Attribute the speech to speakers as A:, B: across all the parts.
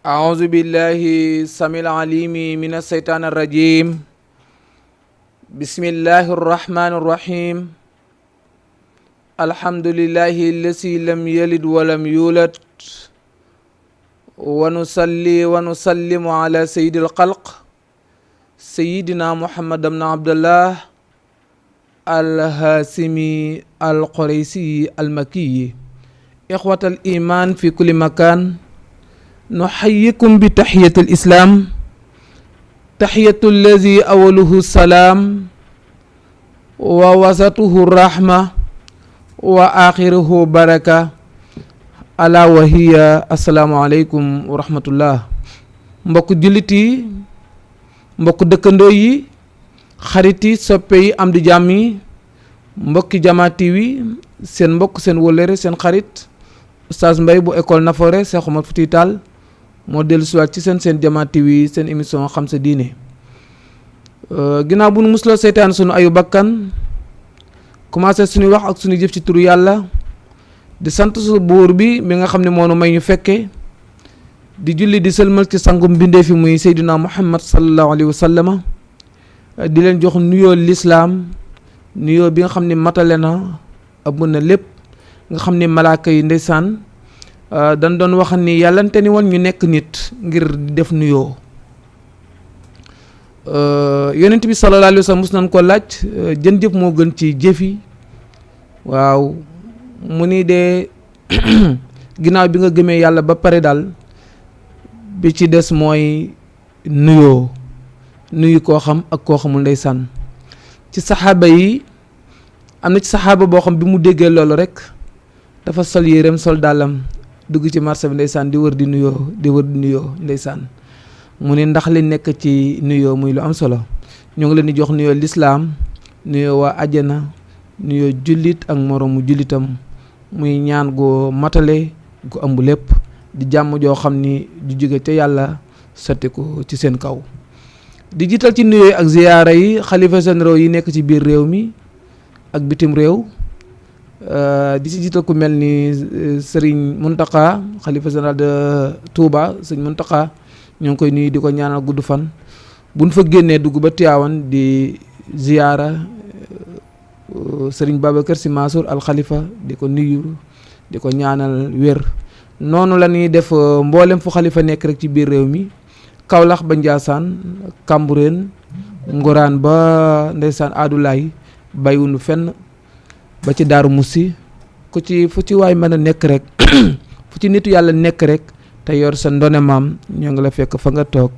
A: أعوذ بالله السميع العليم من الشيطان الرجيم. بسم الله الرحمن الرحيم. الحمد لله الذي لم يلد ولم يولد ونصلي ونسلم على سيد الخلق سيدنا محمد بن عبد الله الهاشمي القريشي المكي. إخوة الإيمان في كل مكان، نحييكم بتحية الإسلام، تحية الذي أوله السلام ووسطه الرحمة وآخره بركة، ألا وهي السلام عليكم ورحمة الله. mbokk jullit yi, mbokk dëkkandoo yi, xarit yi, soppe yi, am di jàmm yi, mbokki Jama TV, seen mbokk, seen wóllëre, seen xarit Oustaz Mbaye bu école Nafoore Cheikh Oumar Foutiyou Tall moo dellu siwaat ci seen Jama TV, seen émission xam sa diine. Ginnaaw bu nu musloo seytaan sunu ayu bakkan, commencé suñuy wax ak suñu jëf ci turu yàlla, di sant su buur bi mi nga xam ne moo nu may ñu fekke, di julli di sëlmal ci sangum bindee fi muy Seydina Muhammad sallallahu alayhi wa sallama, di leen jox nuyoo lislaam, nuyoo bi nga xam ne matale na ëmb na lépp, nga xam ne malaaka yi ndeysaan dañ doon wax ni yàllante ni woon ñu nekk nit ngir di def nuyoo. Yonent bi sallallahu alayhi wa sallam mus nañ ko laaj jën jëf moo gën ci jëf yi. waaw mu ni de ginnaaw bi nga gëmee yàlla ba pare daal bi ci des mooy nuyoo, nuyu koo xam ak koo xamul ndeysaan. ci saxaaba yi am na ci saxaaba boo xam bi mu déggee loolu rek dafa sol yéreem sol dàllam dugg ci marché bi ndeysaan di wër di nuyoo ndeysaan. mu ne ndax li nekk ci nuyoo muy lu am solo, ñoo ngi leen di jox nuyoo lislaam, nuyoo waa àjjana, nuyoo jullit ak moroomu jullitam, muy ñaan gu matale gu ëmb lépp, di jàmm joo xam ni du jóge ca yàlla sotti ko ci seen kaw. di jiital ci nuyoo ak ziyaara yi xalifa généraux yi nekk ci biir réew mi ak bitim réew. di ci jiital ku mel ni Serigne Mountakha xalifa général de Touba, Serigne Mountakha ñoo ngi koy nuyu di ko ñaanal gudd fan. buñ fa génnee dugg ba Tiwaawan di ziyaara Serigne Babacar Sy Mansour al Khalifa, di ko nuyu di ko ñaanal wér. noonu la ñuy def mboolem fu xalifa nekk rek ci biir réew mi, Kaolack ba Ndiassane, Cambérène, Ngoraan ba ndeysaan Adulaay, bàyyiwunu fenn ba ci Daaru Musi. fu ci waay mën a nekk rek fu ci nitu yàlla nekk rek te yor sa ndone maam, ñoo ngi la fekk fa nga toog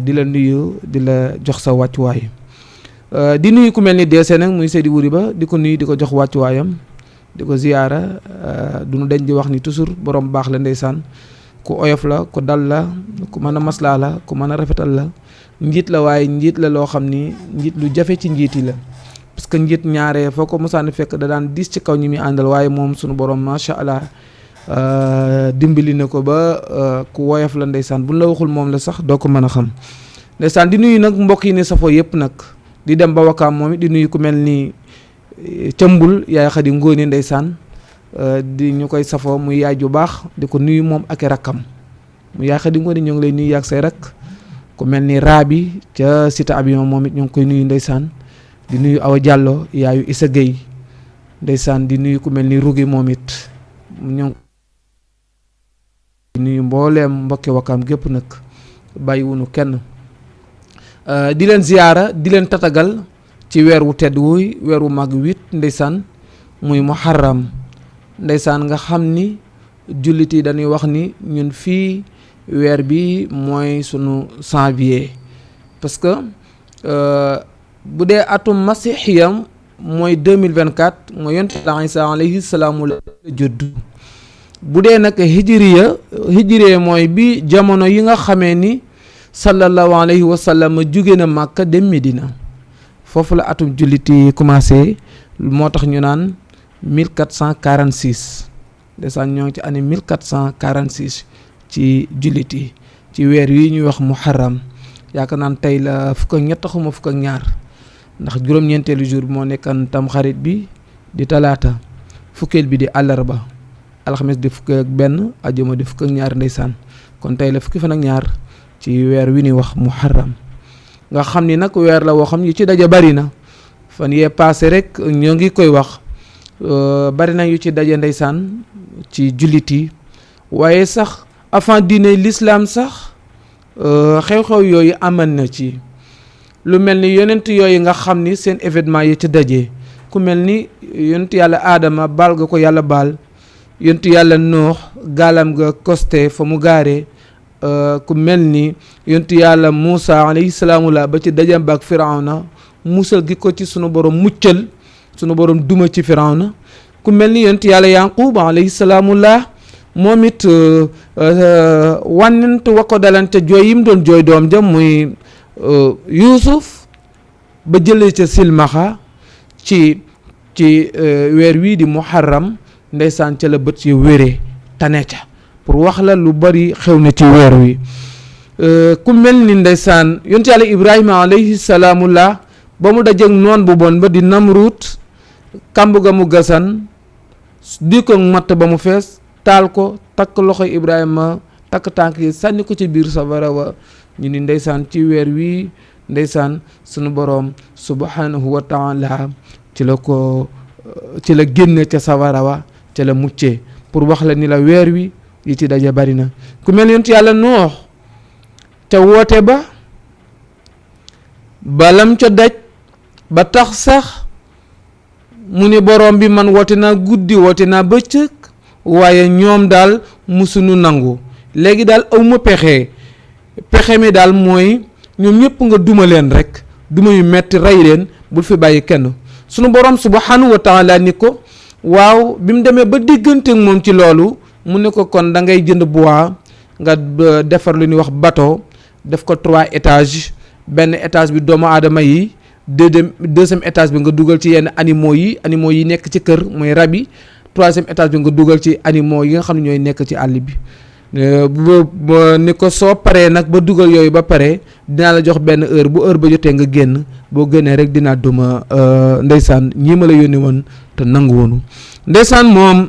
A: di la nuyu, di la jox sa wàccuwaay. di nuyu ku mel ni deesee nag muy Seydi Wuri Ba, di ko nuyu di ko jox wàccuwaayam, di ko ziyaara. du nu dañ di wax ni toujours borom baax la ndeysaan, ku oyof la, ku dal la, ku mën a maslaa la, ku mën a rafetal la. njiit la, waaye njiit la loo xam ni njiit lu jafe ci njiit yi la, parce que njiit ñaare foo ko mosaan fekk da daan diis ci kaw ñi muy àndal, waaye moom sunu borom macha allah dimbali na ko ba ku woyof la ndeysaan. buñ la waxul moom la sax doo ko mën a xam ndeysaan. di nuyu nag mbokk yi ne safoo yëpp nag, di dem ba Wakaam moom it di nuyu ku mel ni cëmbul yaay Xadi Ngóone ndeysaan, di ñu koy safoo muy yaay ju baax, di ko nuyu moom ak rakkam mu yaay Xadi Ngóone. ñoo ngi lay nuyu yaag say rak. ku mel ni Rabi ca Cité Avion moom it ñoo ngi koy nuyu ndeysaan. di nuyu Awa Diallo yaayu Issa Gueye ndeysaan. di nuyu ku mel ni Rugi moom it ñoo di nuyu mbooleem mbokki Wakaam gépp nag bàyyiwunu kenn. di leen ziyaara, di leen tatagal ci weer wu tedd wuy weer wu mag wit ndeysaan, muy muharram ndeysaan. nga xam ni jullit yi dañuy wax ni ñun fii weer bi mooy sunu janvier, parce que bu dee atum masixiyam mooy 2024 mooy yonent Isa alayhi salaamu la juddu. bu dee nag hijriya mooy bi jamono yi nga xamee ni sallallahu alayhi wa sallam jóge na Màkka dem Medina, foofu la atum jullit yi commencé. moo tax ñu naan 1446 ndeysaan, ñoo ngi ci année 1446 ci jullit yi, ci weer wi ñuy wax muharram. yaakaar naan tey la fukk ak ñett xuma fukk ak ñaar, ndax juróom-ñeenteelu jour bi moo nekkan tam xarit bi di talaata, fukkeel bi di àllarba, alxames di fukk ak benn, ajuma di fukk ak ñaar ndeysaan. kon tey la fukki fan ak ñaar ci weer wi ni wax muharram nga xam ni nag weer la woo xam yu ci daje bari na fan yee passé rek ñoo ngi koy wax bari na yu ci daje ndeysaan ci jullit yi waaye sax avant diine l'islam sax xew-xew yooyu aman na ci lu mel ni yonent yooyu nga xam ni seen événement yi ci daje ku mel ni yonent yàlla aadama baal ga ko yàlla baal yonent yàlla noox gaalam ga costé fa mu gaaree ku mel ni yonent yàlla Muusa alayhi salaamu la ba ci dajam baak Firawna musal gi ko ci sunu borom muccal sunu borom duma ci Firawna ku mel ni yonent yàlla Yanqub alayhi salaamu la moom it wànnent wa ko dalante jooy yim doon jooy doom ja muy Yuusuf ba jëlee ca silmaxa ci weer wii di muharram ndeysaan ca la bët yi wéree tane ca pour wax la lu bari xew na ci weer wi ku mel ni ndeysaan yonent yàlla Ibrahima alayhi salaamu la ba mu dajeeg noon bu bon ba di Namruut kàmb ga mu gasan di ko matt ba mu fees taal ko takk loxo Ibrahima takk tànk yi sànni ko ci biir safara wa ñu ni ndeysaan ci weer wi ndeysaan sunu boroom subhanahu wa taala ci la génne ca safara wa ca la muccee pour wax la ni la weer wi yi ci daje bari na ku mel yonent yàlla Noox ca woote ba balam ca daj ba tax sax mu ni boroom bi man woote naa guddi woote naa bëccëg waaye ñoom daal musunu nangu léegi daal awma pexe mi daal mooy ñoom ñëpp nga duma leen rek duma yu metti rey leen bul fi bàyyi kenn sunu boroom subhanahu wa taala ni ko waaw bi mu demee ba digganteeg moom ci loolu mu ne ko kon da ngay jënd bois nga defar lu ñuy wax bateau def ko 3 étages benn étage bi doomu aadama yi deuxième étage bi nga dugal ci yenn animaux yi nekk ci kër mooy rab yi 3e étage bi nga dugal ci animaux yi nga xam ne ñooy nekk ci àll bi ni ko soo paree nag ba dugal yooyu ba pare dinaa la jox benn heure bu heure ba jotee nga génn boo génnee rek dinaa duma ndeysaan ñii ma la yónni woon te nangu woonu ndeysaan moom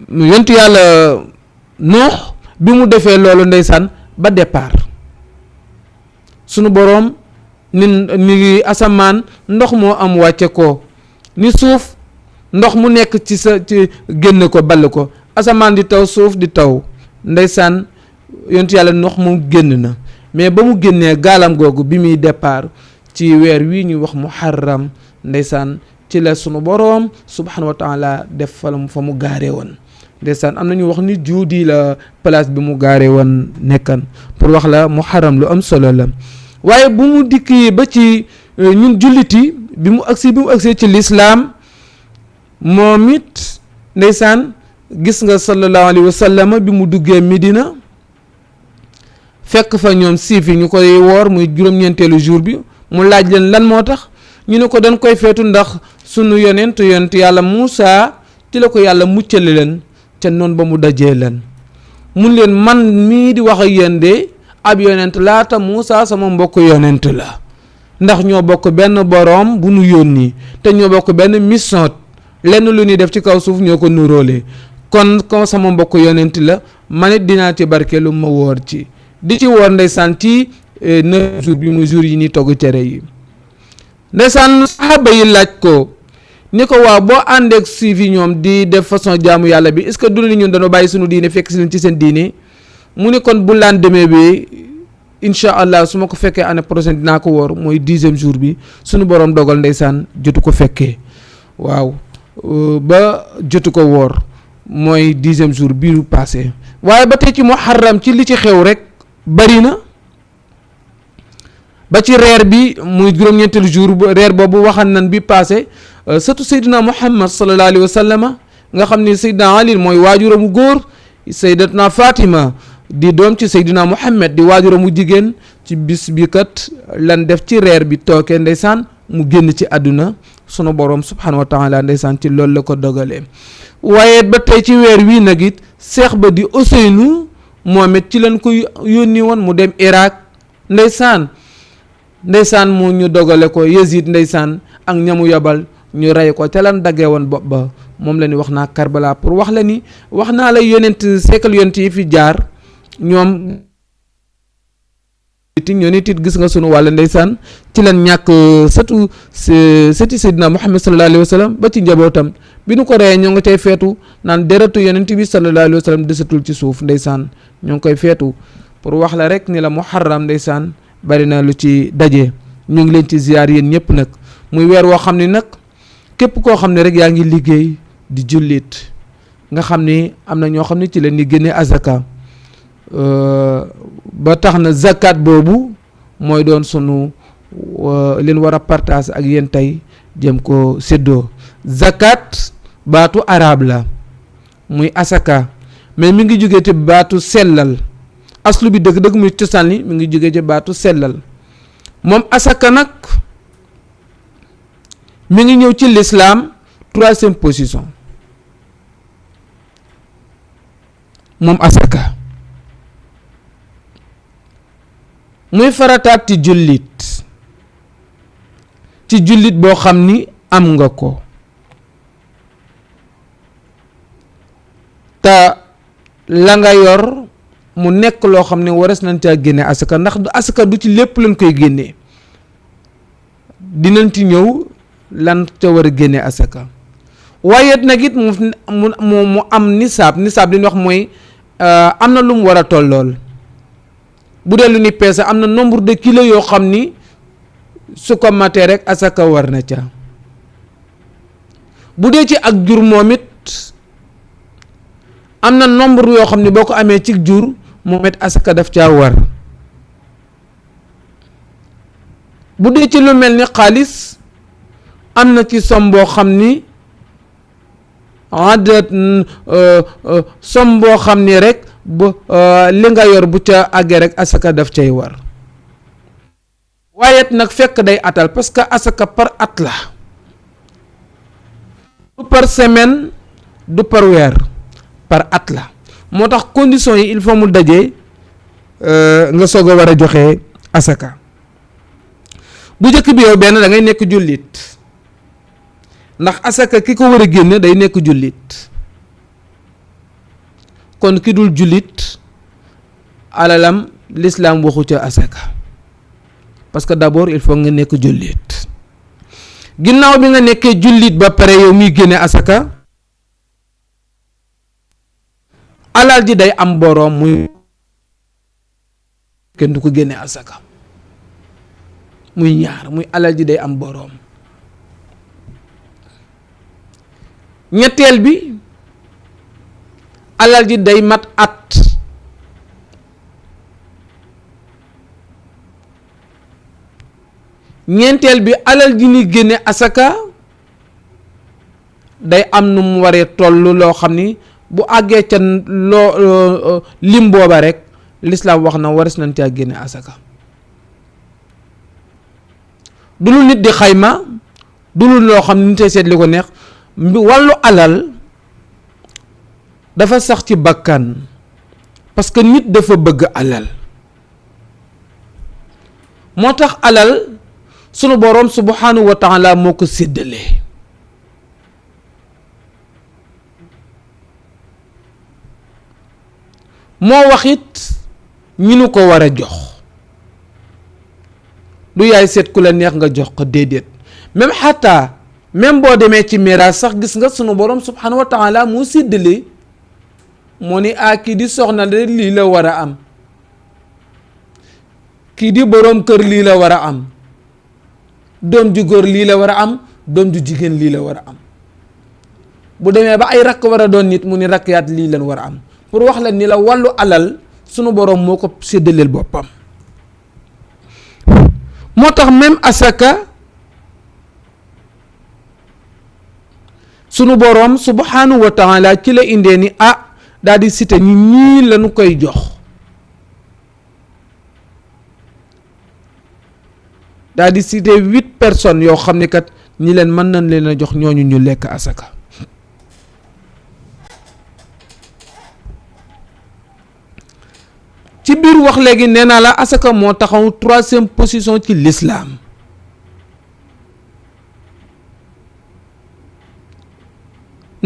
A: yontu yàlla Noox bi mu defee loolu ndeysaan ba départ sunu boroom ni asamaan ndox moo am wàcce ko ni suuf ndox mu nekk ci génn ko ball ko asamaan di taw suuf di taw ndeysaan yontu yàlla Noox moom génn na mais ba mu génnee gaalam googu bi muy départ ci weer wii ñuy wax muharram ndeysaan ci la sunu boroom subhanahu wa taala def fa mu gaaree woon ndeysaan am na ñu wax ni juudi la place bi mu gaaree woon nekkan pour wax la muharram lu am solo la waaye bu mu dikki ba ci ñun julliti bi mu agsee ci lislaam moom it ndeysaan gis nga sallallahu alayhi wa sallam bi mu duggee Medina fekk fa ñoom siif yi ñu koy woor muy juróom-ñeenteelu jour bi mu laaj leen lan moo tax ñu ne ko dañ koy feetu ndax sunu yonent yàlla Muusa ci la ko yàlla muccale leen ca noonu ba mu dajee leen mun leen man mii di wax ak yéen de ab yonent laata Muusa sama mbokk yonent la ndax ñoo bokk benn boroom bu nu yónni te ñoo bokk benn mission lenn lu ñuy def ci kaw suuf ñoo ko nuróole kon sama mbokk yonent la man it dinaa ci barkeelu ma woor ci di ci woor ndeysaan ci 9 jours bi mu jour yi ñuy togg cere yi ndeysaan saxaaba yi laaj ko ni ko waaw boo àndeek siifi ñoom di def façon jaamu yàlla bi est-ce que du li ñun dañoo bàyyi sunu diine fekk si leen ci seen diine mu ni kon bu laan demee bi incha allah su ma ko fekkee année prochaine dinaa ko woor mooy 10e jour bi sunu borom dogal ndeysaan jotu ko fekkee waaw ba jotu ko woor mooy 10e jour bi lu passé waaye ba tey ci muharram ci li ci xew rek bari na ba ci reer bi muy juróom-ñeenteelu jour reer boobu waxan nan bi passé surtout Seydina Muhammad sallallahu alayhi wa sallam nga xam ni Seydina Ali mooy waajuramu góor Seydatuna Fatima di doom ci Seydina Muhammad di waajuramu jigéen ci bis bi kat lan def ci reer bi tooke ndeysaan mu génn ci àdduna sunu borom subhanahu wa taala ndeysaan ci loolu la ko dogalee waaye ba tey ci weer wii nag it seex ba di Ousseynou moom it ci lañ ko yónni woon mu dem Irak ndeysaan mu ñu dogale ko Yazid ndeysaan ak ñamu yabal ñu rey ko te lan daggee woon bopp ba moom la ni wax naa Karbala pour wax la ni wax naa la yonent siècle yonent yi fi jaar ñoom ñoo nit it gis nga sunu wàll ndeysaan ci lan ñàkk sëti Seydina Muhammad sallallahu alayhi wa sallam ba ci njabootam bi nu ko reyee ñoo ngi cay feetu naan deretu yonent bi sallallahu alayhi wa sallam desatul ci suuf ndeysaan ñoo ngi koy feetu pour wax la rek ni la muharram ndeysaan bari na lu ci daje. ñu ngi leen ci ziyaar yéen ñëpp nag muy weer woo xam ne nag képp koo xam ne rek yaa ngi liggéey di jullit nga xam ni am na ñoo xam ne ci leen di génne azaka ba tax na zakat boobu mooy doon sunu leen war a partage ak yéen tey jëm ko séddoo. zakat baatu arab la muy asaka mais mi ngi jógee ci baatu sellal aslu bi dëgg-dëgg muy cosaan li mi ngi jógee ci baatu sellal. moom asaka nag mi ngi ñëw ci l'islam 3e position moom asaka muy farataat ci jullit boo xam ni am nga ko te la nga yor mu nekk loo xam ne waras nañ caa génne asaka ndax asaka du ci lépp lañ koy génnee dinañ ci ñëw lan ca war a génne asaka waaye nag it mu am nisaab li ñu wax mooy am na lu mu war a tollool bu dee lu ni peese am na nombre de kilos yoo xam ni su ko matee rek asaka war na ca bu dee ci ak jur moom it am na nombre yoo xam ne boo ko amee ci jur moom it asaka daf caa war bu dee ci lu mel ni xaalis am na ci som boo xam ni adat som boo xam ni rek bu li nga yor bu ca àggee rek asaka daf cay war waaye nag fekk day atal parce que asaka par at la du par semaine du par weer par at la moo tax conditions yi il faut mu dajee nga soog a war a joxe asaka bu njëkk bi yow benn da ngay nekk jullit ndax asaka ki ko war a génne day nekk jullit kon ki dul jullit alalam l'islam waxu ca asaka parce que d'abord il faut nga nekk jullit ginnaaw bi nga nekkee jullit ba pare yow muy génne asaka alal ji day am boroom muy kenn du ko génne asaka muy ñaar muy alal ji day am boroom ñetteel bi alal ji day mat at ñeenteel bi alal ji ni génne asaka day am nu mu waree tollu loo xam ni bu àggee ca loo lim booba rek l'islam wax na waris nañ caa génne asaka du lu nit di xayma du lu loo xam ni nit seet li ko neex wàllu alal dafa sax ci bakkan parce que nit dafa bëgg alal moo tax alal sunu boroom subhanahu wa taala moo ko séddalee moo wax it ñi nu ko war a jox du yaay seet ku la neex nga jox ko déedéet même boo demee ci miraas sax gis nga sunu boroom subhanahu wa taala moo séddalee moo ni kii di soxna de lii la war a am kii di boroom kër lii la war a am doom ju góor lii la war a am doom ju jigéen lii la war a am bu demee ba ay rakk war a doon nit mu ni rakk yaat lii leen war a am pour wax la ni la wàllu alal sunu boroom moo ko séddaleel boppam moo tax même asaka sunu boroom subhanahu wa taala ci la indee ni daal di cité ñii lañu koy jox daal di cité 8 personnes yoo xam ne kat ñi leen mën nañ leen a jox ñooñu ñu lekk asaka ci biir wax léegi nee naa la asaka moo taxaw 3e position ci l'islam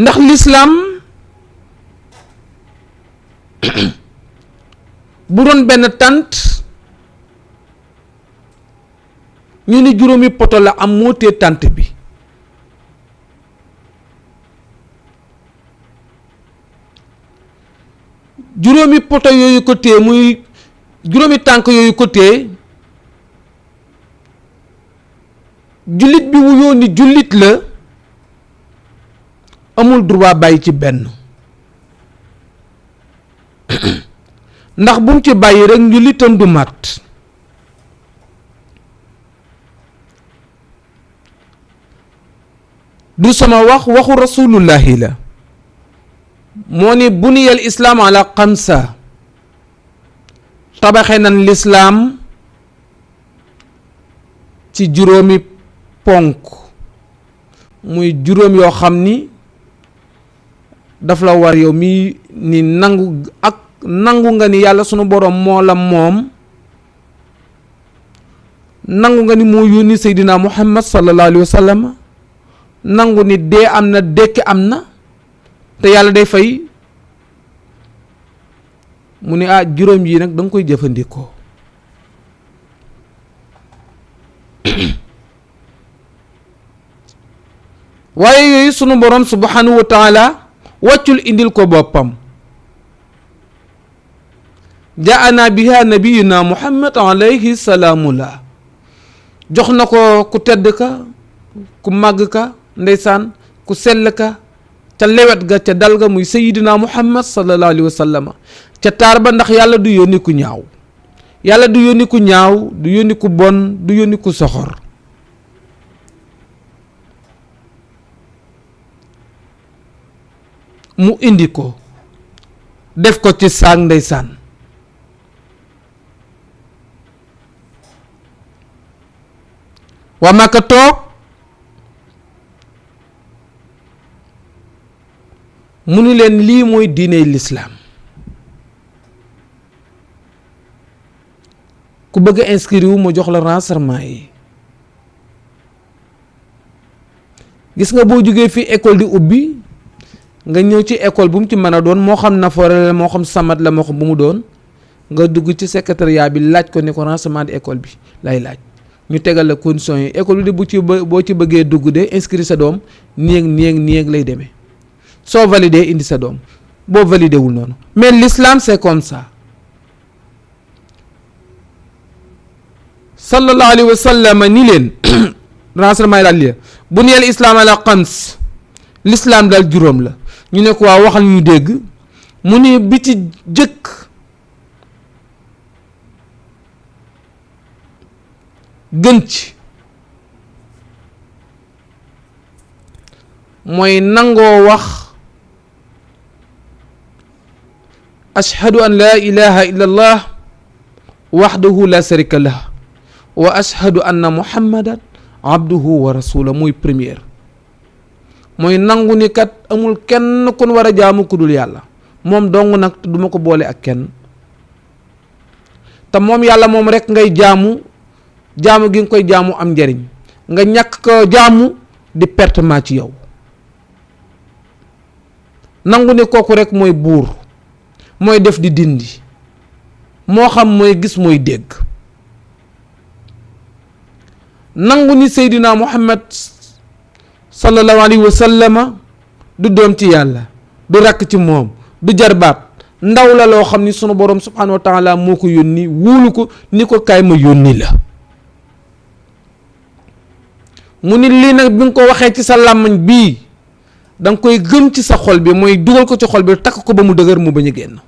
A: ndax l'islam bu doon benn tànt ñu ni juróomi poto la am moo tee tànt bi juróomi poto yooyu ko téye muy juróomi tànk yooyu ko téye jullit bi wuyoo ni jullit la amul droit bàyyi ci benn ndax bu mu ci bàyyi rek njullitam du mat du sama wax waxu rasulullahi la moo ni buniyal islaam ala xamsa tabaxe nan lislaam ci juróomi ponk muy juróom yoo xam ni daf la war yow mi ni nangu nga ni yàlla sunu boroom moo la moom nangu nga ni moo yónni Seydina Muhammad sallallahu alayhi wa sallam nangu ni dee am na dekki am na te yàlla day fay mu ne juróom yi nag danga koy jëfandikoo waaye yooyu sunu boroom subhanahu wa taala wàccul indil ko boppam jaana biha nabiyuna muhammad alayhi salaamullah jox na ko ku tedd ka ku màgg ka ndeysaan ku sell ka ca lewet ga ca dal ga muy sayidina muhammad sallallahu alayhi wa sallam ca taar ba ndax yàlla du yónni ku ñaaw yàlla du yónni ku ñaaw du yónni ku bon du yónni ku soxor mu indi ko def ko ci saag ndeysaan waa Màkka toog mu ni leen lii mooy diiney lislaam ku bëgg a inscrire wu ma jox la renseignement yi gis nga boo jógee fii école di ubbi nga ñëw ci école bu mu ci mën a doon moo xam Nafoore la moo xam Samat la moo xam bu mu doon nga dugg ci secrétariat bi laaj ko ne ko renseignement de école bi lay laaj ñu tegal la conditions yi école bi de boo ci bëggee dugg de inscrire sa doom nii ak lay demee soo validé indi sa doom boo validé wul noonu mais l'islam c'est comme ça sallallahu alayhi wa sallam ni leen renseignement yi daal li bu niyel islam ala xams l'islam daal juróom la ñu ne ko waa waxal ñu dégg mu ni bi ci jëkk gën ci mooy nangoo wax ashhadu an laa ilaha illa allah wahdahu la sharika lah wa ashhadu anna muhammadan abduhu wa rasula muy première mooy nangu ni kat amul kenn kun war a jaamu ku dul yàlla moom dong nag duma ko boole ak kenn te moom yàlla moom rek ngay jaamu jaamu gi nga koy jaamu am njariñ nga ñàkk ko jaamu di pertement ci yow nangu ni kooku rek mooy buur mooy def di dindi moo xam mooy gis mooy dégg nangu ni Seydina Muhammad sallallahu alayhi wa sallama du doom ci yàlla du rakk ci moom du jarbaat ndaw la loo xam ni sunu borom subhanahu wa taala moo ko yónni wóolu ko ni ko kaay ma yónni la mu ni lii nag bi nga ko waxee ci sa làmmiñ bii da nga koy gëm ci sa xol bi mooy dugal ko ci xol bi takk ko ba mu dëgër mu bañ a génn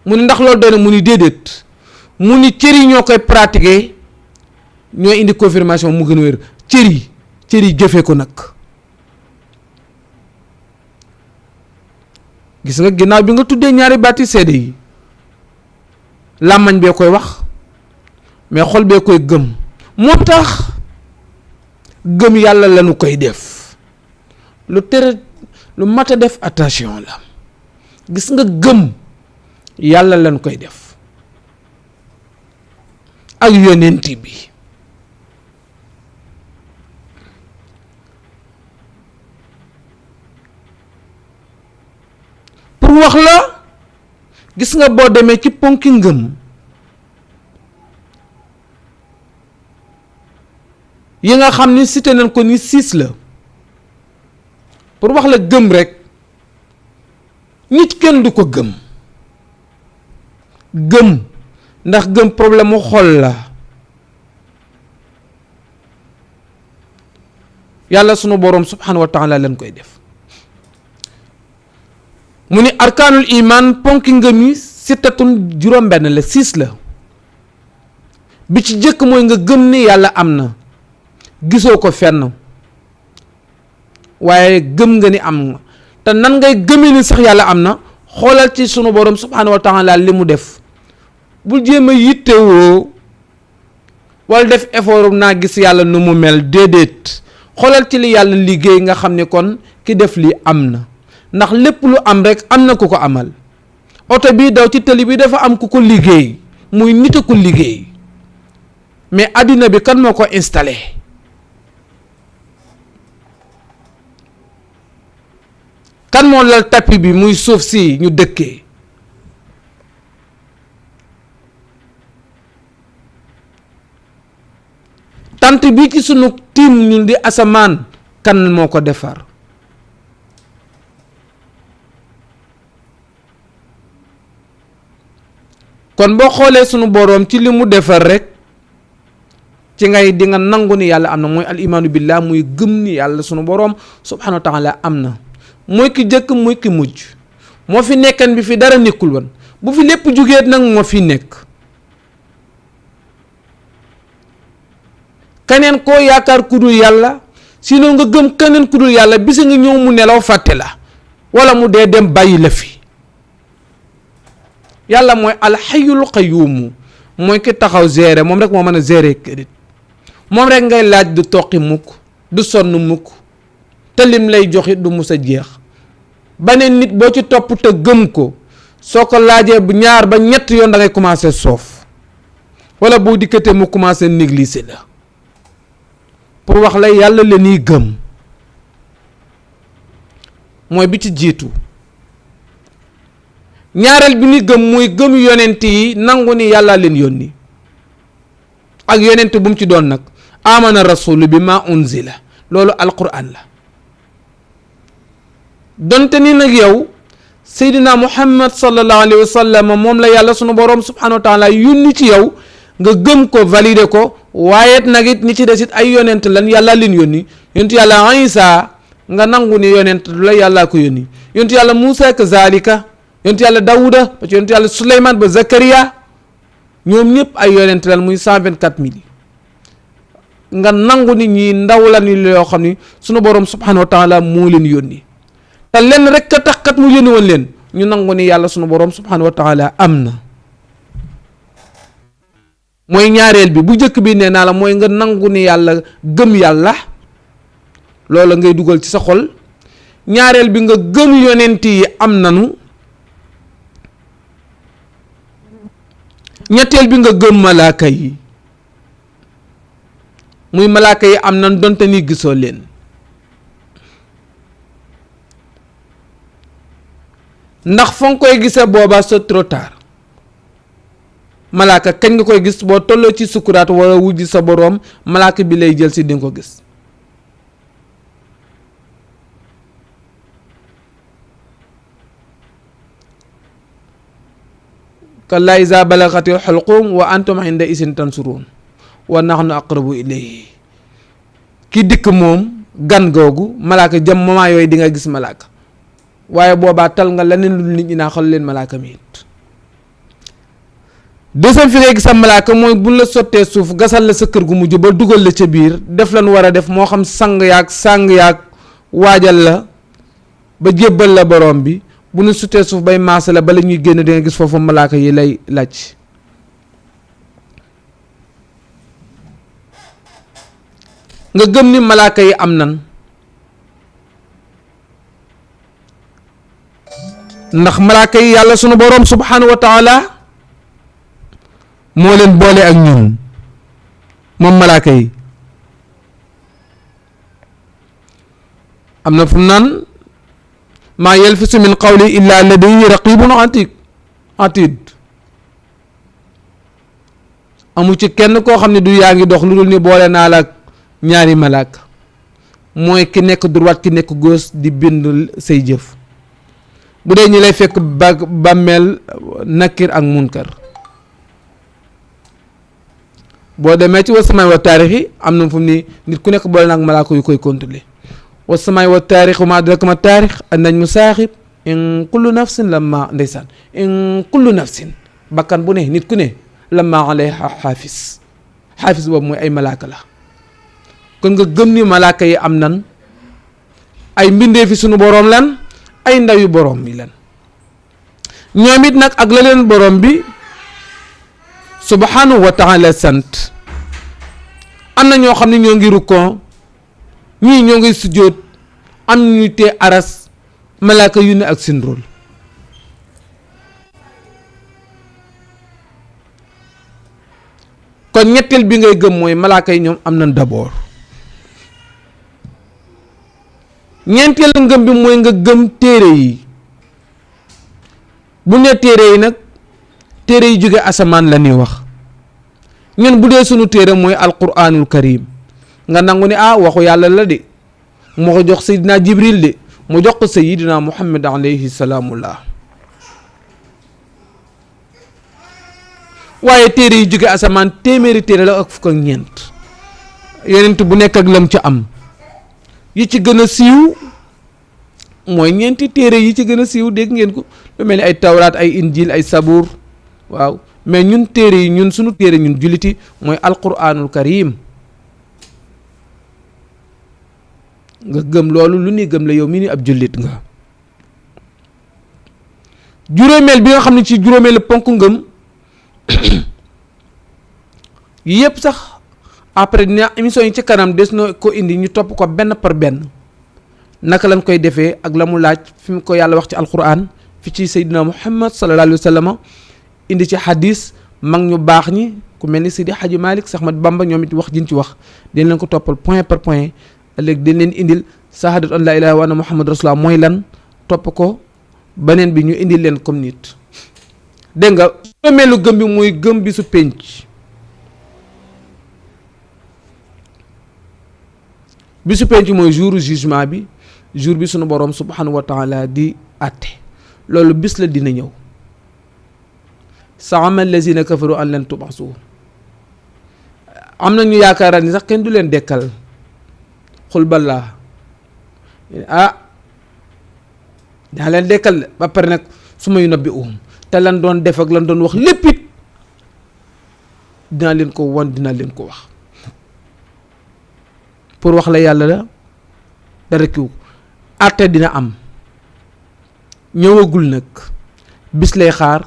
A: mu ni ndax loolu doy na mu ni déedéet mu ni cër yi ñoo koy pratiquer ñoo indi confirmation mu gën a wér cër yi jëfee ko nag gis nga ginnaaw bi nga tuddee ñaari baati seede yi làmmañ bee koy wax mais xol bee koy gëm moo tax gëm yàlla lañu koy def lu mat a def attention la gis nga gëm yàlla lañu koy def ak yonent bi pour wax la gis nga boo demee ci ponki ngëm yi nga xam ni cité nañ ko ni 6 la pour wax la gëm rek nit kenn du ko gëm ndax gëm problème mu xol la yàlla sunu boroom subhanahu wa taala lañ koy def mu ni arkaanul iman ponki ngëm yi sittatun juróom-benn la 6 la bi ci jëkk mooy nga gëm ni yàlla am na gisoo ko fenn waaye gëm nga ni am nga te nan ngay gëmee ni sax yàlla am na xoolal ci sunu boroom subhanahu wa taala li mu def bul jéem a yittewoo wala def effort naa gis yàlla nu mu mel déedéet xoolal ci li yàlla liggéey nga xam ne kon ki def li am na ndax lépp lu am rek am na ku ko amal oto bii daw ci tëli bi dafa am ku ko liggéey muy nit a ko liggéey mais addina bi kan moo ko installé kan moo lal tapis bi muy suuf si ñu dëkkee tant bi ci sunu tiim ñun di asamaan kan moo ko defar kon boo xoolee sunu boroom ci li mu defar rek ci ngay di nga nangu ni yàlla am na mooy al imaanu billah muy gëm ni yàlla sunu boroom subhanahu wa taala am na mooy ki jëkk mooy ki mujj moo fi nekkan bi fi dara nekkul woon bu fi lépp jugee nag moo fi nekk keneen koo yaakaar ku dul yàlla sinon nga gëm keneen ku dul yàlla bisa nga ñëw mu nelaw fàtte la wala mu dee dem bàyyi la fi yàlla mooy alxayul qayyuum mooy ki taxaw gérer moom rek moo mën a gérer kër moom rek ngay laaj du toqi mukk du sonn mukk te lim lay joxit du mus a jeex beneen nit boo ci topp te gëm ko soo ko laajee bu ñaar ba ñett yoon da ngay commencer soof wala boo dikkatee mu commencer négliger la pour wax la yàlla la ñuy gëm mooy bi ci jiitu ñaareel bi ni gëm muy gëm yonent yi nangu ni yàlla leen yónni ak yonent bu mu ci doon nag amana rasulu bi ma unzila loolu alquran la donte ni nag yow seydina muhammad sallallahu alayhi wa sallam moom la yàlla sunu boroom subhanahu wa taala yónni ci yow nga gëm ko valider ko waaye nag it ñi ci des it ay yonent lan yàlla leen yónni yonent yàlla Isa nga nangu ni yonent la yàllaa ko yónni yonent yàlla Muusa kazalika yonent yàlla Dawuda ba ci yonent yàlla Suleymaan ba Zakariya ñoom ñëpp ay yonent lan muy 124 000 nga nangu ni ñi ndaw la ni loo xam ni sunu boroom subhanahu wa taala moo leen yónni te lenn rek a tax kat mu yónni woon leen ñu nangu ni yàlla sunu boroom subhanahu wa taala am na mooy ñaareel bi bu njëkk bi nee naa la mooy nga nangu ni yàlla gëm yàlla loola ngay dugal ci sa xol ñaareel bi nga gëm yonent yi am nanu ñetteel bi nga gëm malaaka yi muy malaaka yi am nan donte ni gisoo leen ndax fa nga koy gisee booba c'est trop tard malaaka kañ nga koy gis boo tolloo ci sukuraat wala wujji sa boroom malaaka bi lay jël si di nga ko gis kallaa izaa balagatil hulqum wa antum inda izin tansuruun wa nahnu aqrabu ilayhi ki dikk moom gan googu malaaka jëm moment yooyu di nga gis malaaka waaye boobaa tal nga leneen lu nit ñi naa xol leen malaaka mi it deuxième fi ngay gis am malaaka mooy buñ la sottee suuf gasal la sa kër gu mujj ba dugal la ca biir def lan war a def moo xam sàng yaag waajal la ba jébbal la borom bi bu ñu sutee suuf bay maasa la bala ñuy génn di nga gis foofu malaaka yi lay laaj nga gëm ni malaaka yi am nan ndax malaaka yi yàlla sunu boroom subhanahu wa taala moo leen boole ak ñun moom malaaka yi am na fu mu naan maa yalfisu min qawli illa ladayhi raqibun atid amu ci kenn koo xam ne du yaa ngi dox lu dul ni boole naa la ak ñaari malaaka mooy ki nekk droite ki nekk gauche di bind say jëf. bu dee ñi lay fekk bàmmeel nakir ak munkar. boo demee ci wasamaay wa taarix yi am na fu mu ni nit ku nekk boole na ak malaaka yu koy contrôler. wasamaay wa taarix wa maa adraaka ma taarix an-najmu saaxib in kullu nafsin lamma ndeysaan in kullu nafsin bakkan bu ne nit ku ne lamma alayha xaafis boobu mooy ay malaaka la. kon nga gëm ni malaaka yi am nan ay mbindee fi sunu boroom lan ay ndawi boroom yi lan ñoom it nag ak la leen boroom bi subhanahu wa taala sant. am na ñoo xam ne ñoo ngi rukkoo ñii ñoo ngi sujjóot am ñu tee aras malaaka yu ne ak seen rôle. kon ñetteel bi ngay gëm mooy malaaka yi ñoom am nañ d'abord. ñeenteel ngëm bi mooy nga gëm téere yi. bu ne téere yi nag téere yi jóge asamaan la ñuy wax. ñun bu dee sunu téere mooy alquranul karim nga nangu ne waxu yàlla la de moo ko jox sayidina jibril de mu jox ko sayidina muhammad alayhi salaamullah. waaye téere yi jóge asamaan téeméeri téere la ak fukk ak ñeent yonent bu nekk ak lam ci am. yi ci gën a siiw mooy ñeenti téere yi ci gën a siiw dégg ngeen ko lu mel ni ay tawraat ay injil ay sabuur waaw mais ñun téere yi ñun sunu téere ñun julliti mooy alquranul karim. nga gëm loolu lu ni gëm la yow mi ni ab jullit nga. juróomeel bi nga xam ne ci juróomeel ponk ngëm yëpp sax après dina émission yi ci kanam des na ko indi ñu topp ko benn par benn naka lañ koy defee ak la mu laaj fi mu ko yàlla wax ci alquran fi ci Seydina Muhammad sallallahu alayhi wa sallam indi ci hadis mag ñu baax ñi ku mel ni Seydi Hadji Malick Seex Ahmad Bamba ñoom it wax jiñ ci wax dañ leen ko toppal point par point léegi dañ leen indil sahadat an la ilaha wa anna Muhammad rasulullah mooy lan topp ko beneen bi ñu indil leen comme nit. dégg nga juróomeelu gëm bi muy gëm bi su penc. bisu penc mooy jour jugement bi jour bi sunu borom subhanahu wa taala di àtte loolu bis la dina ñëw. saama allazina kafaru an lan tubasu am na ñu yaakaar ni sax kenn du leen dekkal xul balaa daa leen dekkal ba pare nag su ma yunabbi'uhum te lan doon def ak lan doon wax lépp it dinaa leen ko won dinaa leen ko wax. pour wax la yàlla la dara kiw àtte dina am ñëwagul nag bis lay xaar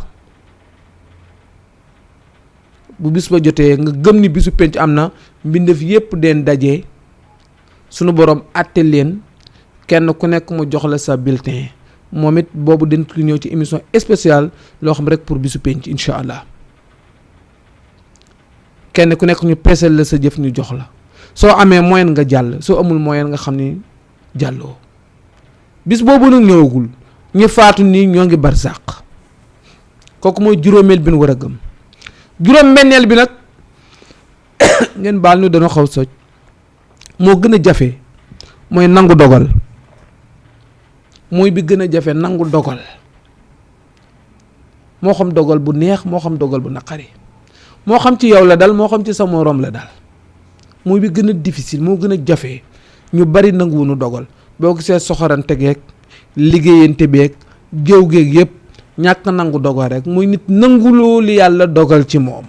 A: bu bis ba jotee nga gëm ni bisu penc am na mbindeef yépp den daje sunu borom àtte leen kenn ku nekk mu jox la sa bulletin moom it boobu dañ ko ñëw ci émission spéciale loo xam rek pour bisu penc incha allah kenn ku nekk ñu peesal la sa jëf ñu jox la. soo amee moyen nga jàll soo amul moyen nga xam ni jàlloo bis boobu nag ñëwagul ñu faatu nii ñoo ngi barsàq kooku mooy juróomeel bi nu war a gëm. juróom-benneel bi nag ngeen baal ñu dañoo xaw soj moo gën a jafe mooy nangu dogal mooy bi gën a jafe nangu dogal moo xam dogal bu neex moo xam dogal bu naqari moo xam ci yow la dal moo xam ci sa moroom la dal. mooy bi gën a difficile moo gën a jafe ñu bari nanguwunu dogal boo gisee soxorante geeg liggéeyante beeg géew géeg yëpp ñàkk nangu dogal rek muy nit nanguloo li yàlla dogal ci moom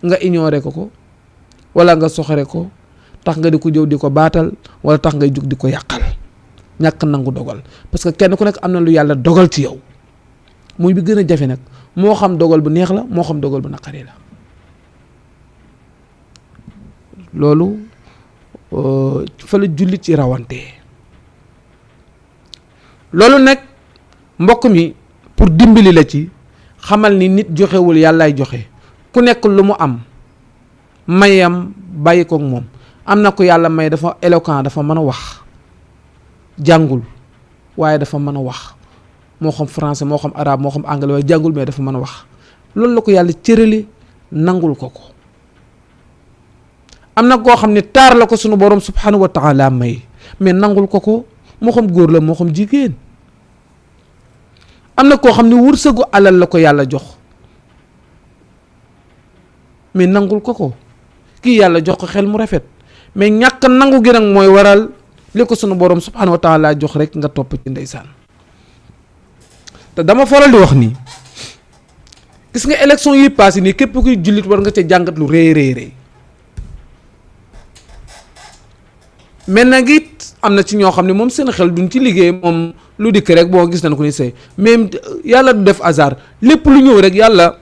A: nga ignoré ko wala nga soxore ko tax nga di ko jëw di ko baatal wala tax ngay jug di ko yàqal ñàkk nangu dogal parce que kenn ku nekk am na lu yàlla dogal ci yow muy bi gën a jafe nag moo xam dogal bu neex la moo xam dogal bu naqari la. loolu fa la jullit ci rawante loolu nag mbokk mi pour dimbali la ci xamal ni nit joxewul yàllaay joxe ku nekk lu mu am mayam bàyyi koog moom am na ko yàlla may dafa éloquent dafa mën a wax jàngul waaye dafa mën a wax moo xam français moo xam arabe moo xam anglais waaye jàngul mais dafa mën a wax loolu la ko yàlla cërale nangul ko ko. am na koo xam ne taar la ko sunu borom subhanahu wa taala may mais nangul ko ko moo xam góor la moo xam jigéen. am na koo xam ne wërsëgu alal la ko yàlla jox mais nangul ko ko kii yàlla jox ko xel mu rafet mais ñàkk nangu gi nag mooy waral li ko sunu borom subhanahu wa taala jox rek nga topp ci ndeysaan. te dama faral di wax nii gis nga élection yi passé nii képp kuy jullit war nga ca jàngat lu rëy rëy rëy. mais nag it am na ci ñoo xam ne moom seen xel duñ ci liggéey moom lu dikk rek boo gis nañ ko ni say mais yàlla du def hasard lépp lu ñëw rek yàlla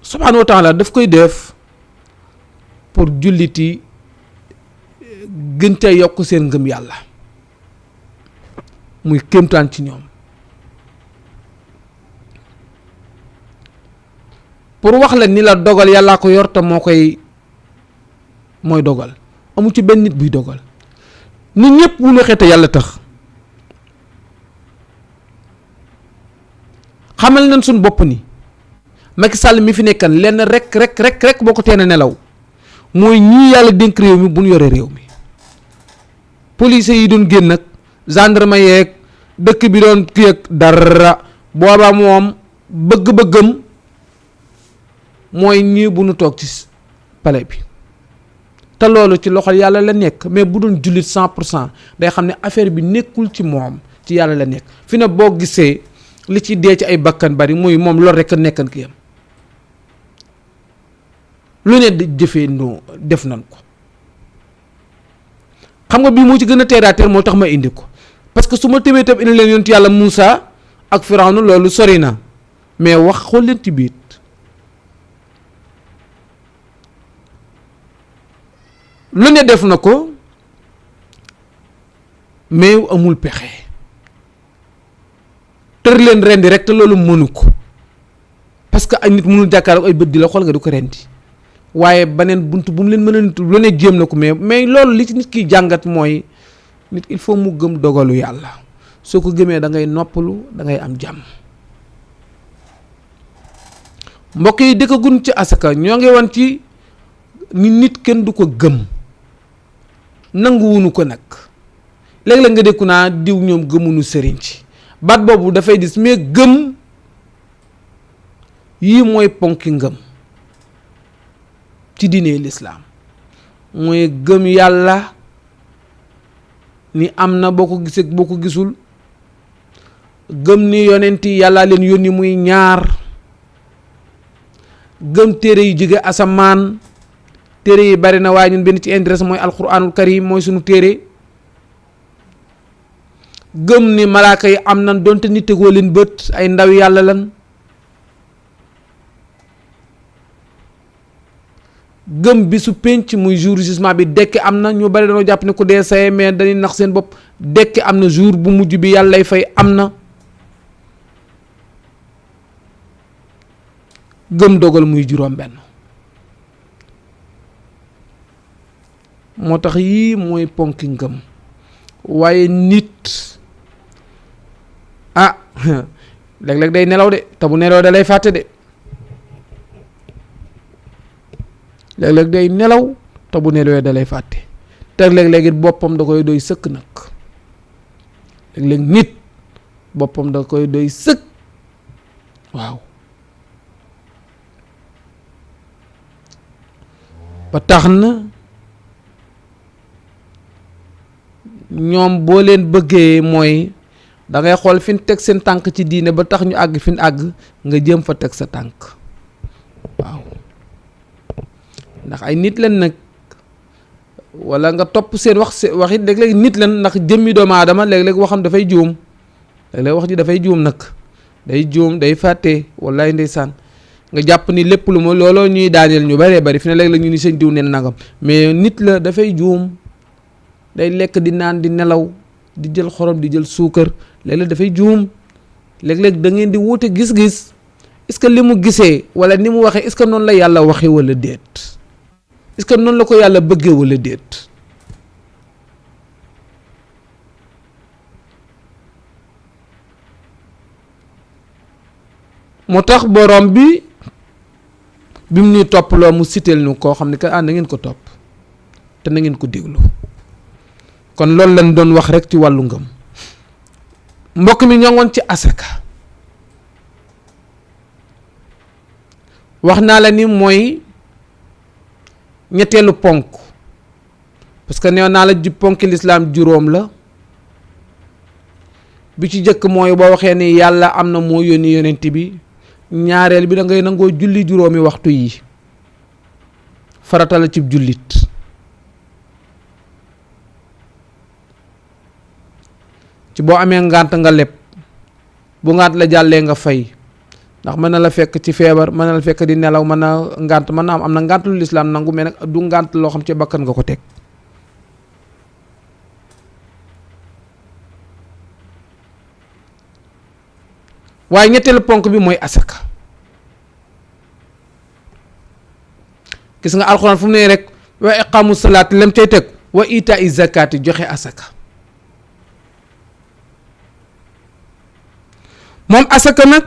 A: subhanahu wa taala daf koy def pour jullit yi gën ca yokk seen ngëm yàlla muy kéemtaan ci ñoom. pour wax la ni la dogal yàllaa ko yor te mooy dogal amu ci benn nit buy dogal nit ñëpp bu ñu waxee te yàlla tax xamal nañ suñ bopp ni Macky Sall mi fi nekkan lenn rek boo ko teene nelaw mooy ñii yàlla dénk réew mi bu ñu yore réew mi police yi doon génn ak gendarme yeeg dëkk bi doon kii ak dara booba moom bëgg-bëggam mooy ñii bu nu toog ci palais bi te loolu ci loxol yàlla la nekk mais bu doon jullit 100% day xam ne affaire bi nekkul ci moom ci yàlla la nekk fi ne boo gisee li ci dee ci ay bakkan bari muy moom loolu rek a nekkan ki yam lu ne jëfee no def nan ko xam nga bii moo ci gën a teeraateer moo tax ma indi ko parce que su ma tëbee tam indi leen yonent yàlla Moussa ak Firawna loolu sori na mais wax xool leen ci biit lu ne def na ko mais amul pexe tër leen rendi rek te loolu mënu ko parce que ay nit mënul jàkkaarloo ay bët di la xool nga du ko rendi waaye beneen bunt bu mu leen mën a nit lu ne jéem na ko mais loolu li ci nit kiy jàngat mooy nit il faut mu gëm dogalu yàlla soo ko gëmee da ngay noppalu da ngay am jàmm. mbokk yi dëkkagun ci asaka ñoo ngi woon ci ni nit kenn du ko gëm nanguwunu ko nag léeg-léeg nga dékku naa diw ñoom gëmunu sëriñ ci baat boobu dafay dis mais gëm yii mooy ponki ngëm ci diine lislaam mooy gëm yàlla ni am na boo ko gisee boo ko gisul gëm ni yonent yi yàlla leen yónni muy ñaar gëm téere yu jóge asamaan téere yi bari na waaye ñun benn ci intérêt mooy alquranul karim mooy sunu téere gëm ni malaaka yi am nan donte nit tegoo leen bët ay ndaw yàlla lan gëm bi su penc muy jour jugement bi dekki am na ñu bari dañoo jàpp ne ku dee saye mais dañuy nax seen bopp dekki am na jour bu mujj bi yàlla lay fay am na gëm dogal muy juróom benn moo tax yii mooy ponki ngëm waaye nit léeg-léeg day nelaw de te bu nelaw da lay fàtte de léeg-léeg day nelaw te bu nelawee da lay fàtte te léeg-léeg it boppam da koy doy sëkk nag léeg-léeg nit boppam da koy doy sëkk waaw ba tax na ñoom boo leen bëggee mooy da ngay xool fi ñu teg seen tànk ci diine ba tax ñu àgg fi ñu àgg nga jëm fa teg sa tànk waaw ndax ay nit leen nag wala nga topp seen wax it léeg-léeg nit leen ndax jëmmi doomu aadama léeg-léeg waxam dafay juum léeg-léeg wax ji dafay juum nag day juum day fàtte wallaay ndeysaan nga jàpp ni lépp lu ma looloo ñuy daaneel ñu bëree bëri fi ne léeg-léeg ñu ni seen diw neen nangam mais nit la dafay juum day lekk di naan di nelaw di jël xorom di jël suukar léeg-léeg dafay juum léeg-léeg da ngeen di wuute gis-gis est-ce que li mu gisee wala ni mu waxee est-ce que noonu la yàlla waxee wala déet est-ce que noonu la ko yàlla bëggee wala déet moo tax borom bi mu ñuy topploo mu siteel nu koo xam ne que na ngeen ko topp te na ngeen ko déglu. kon loolu lañ doon wax rek ci wàllu ngëm. mbokk mi ñoo ngoon ci asaka wax naa la ni mooy ñetteelu ponk parce que nee naa la ji ponki lislaam juróom la bi ci jëkk mooy boo waxee ni yàlla am na moo yónni yonent bi. ñaareel bi da ngay nangoo julli juróomi waxtu yi farata la ci jullit ci boo amee ngànt nga leb bu ngànt la jàllee nga fay ndax mën na la fekk ci feebar mën na la fekk di nelaw mën na ngànt mën na am na ngànt lu lislaam nangu mais nag du ngànt loo xam ci bakkan nga ko teg. waaye ñetteelu ponk bi mooy asaka gis nga alxuraan fu mu ne rek wa iqaamu salaat lam cay teg wa itaa i zakaati joxe asaka moom asaka nag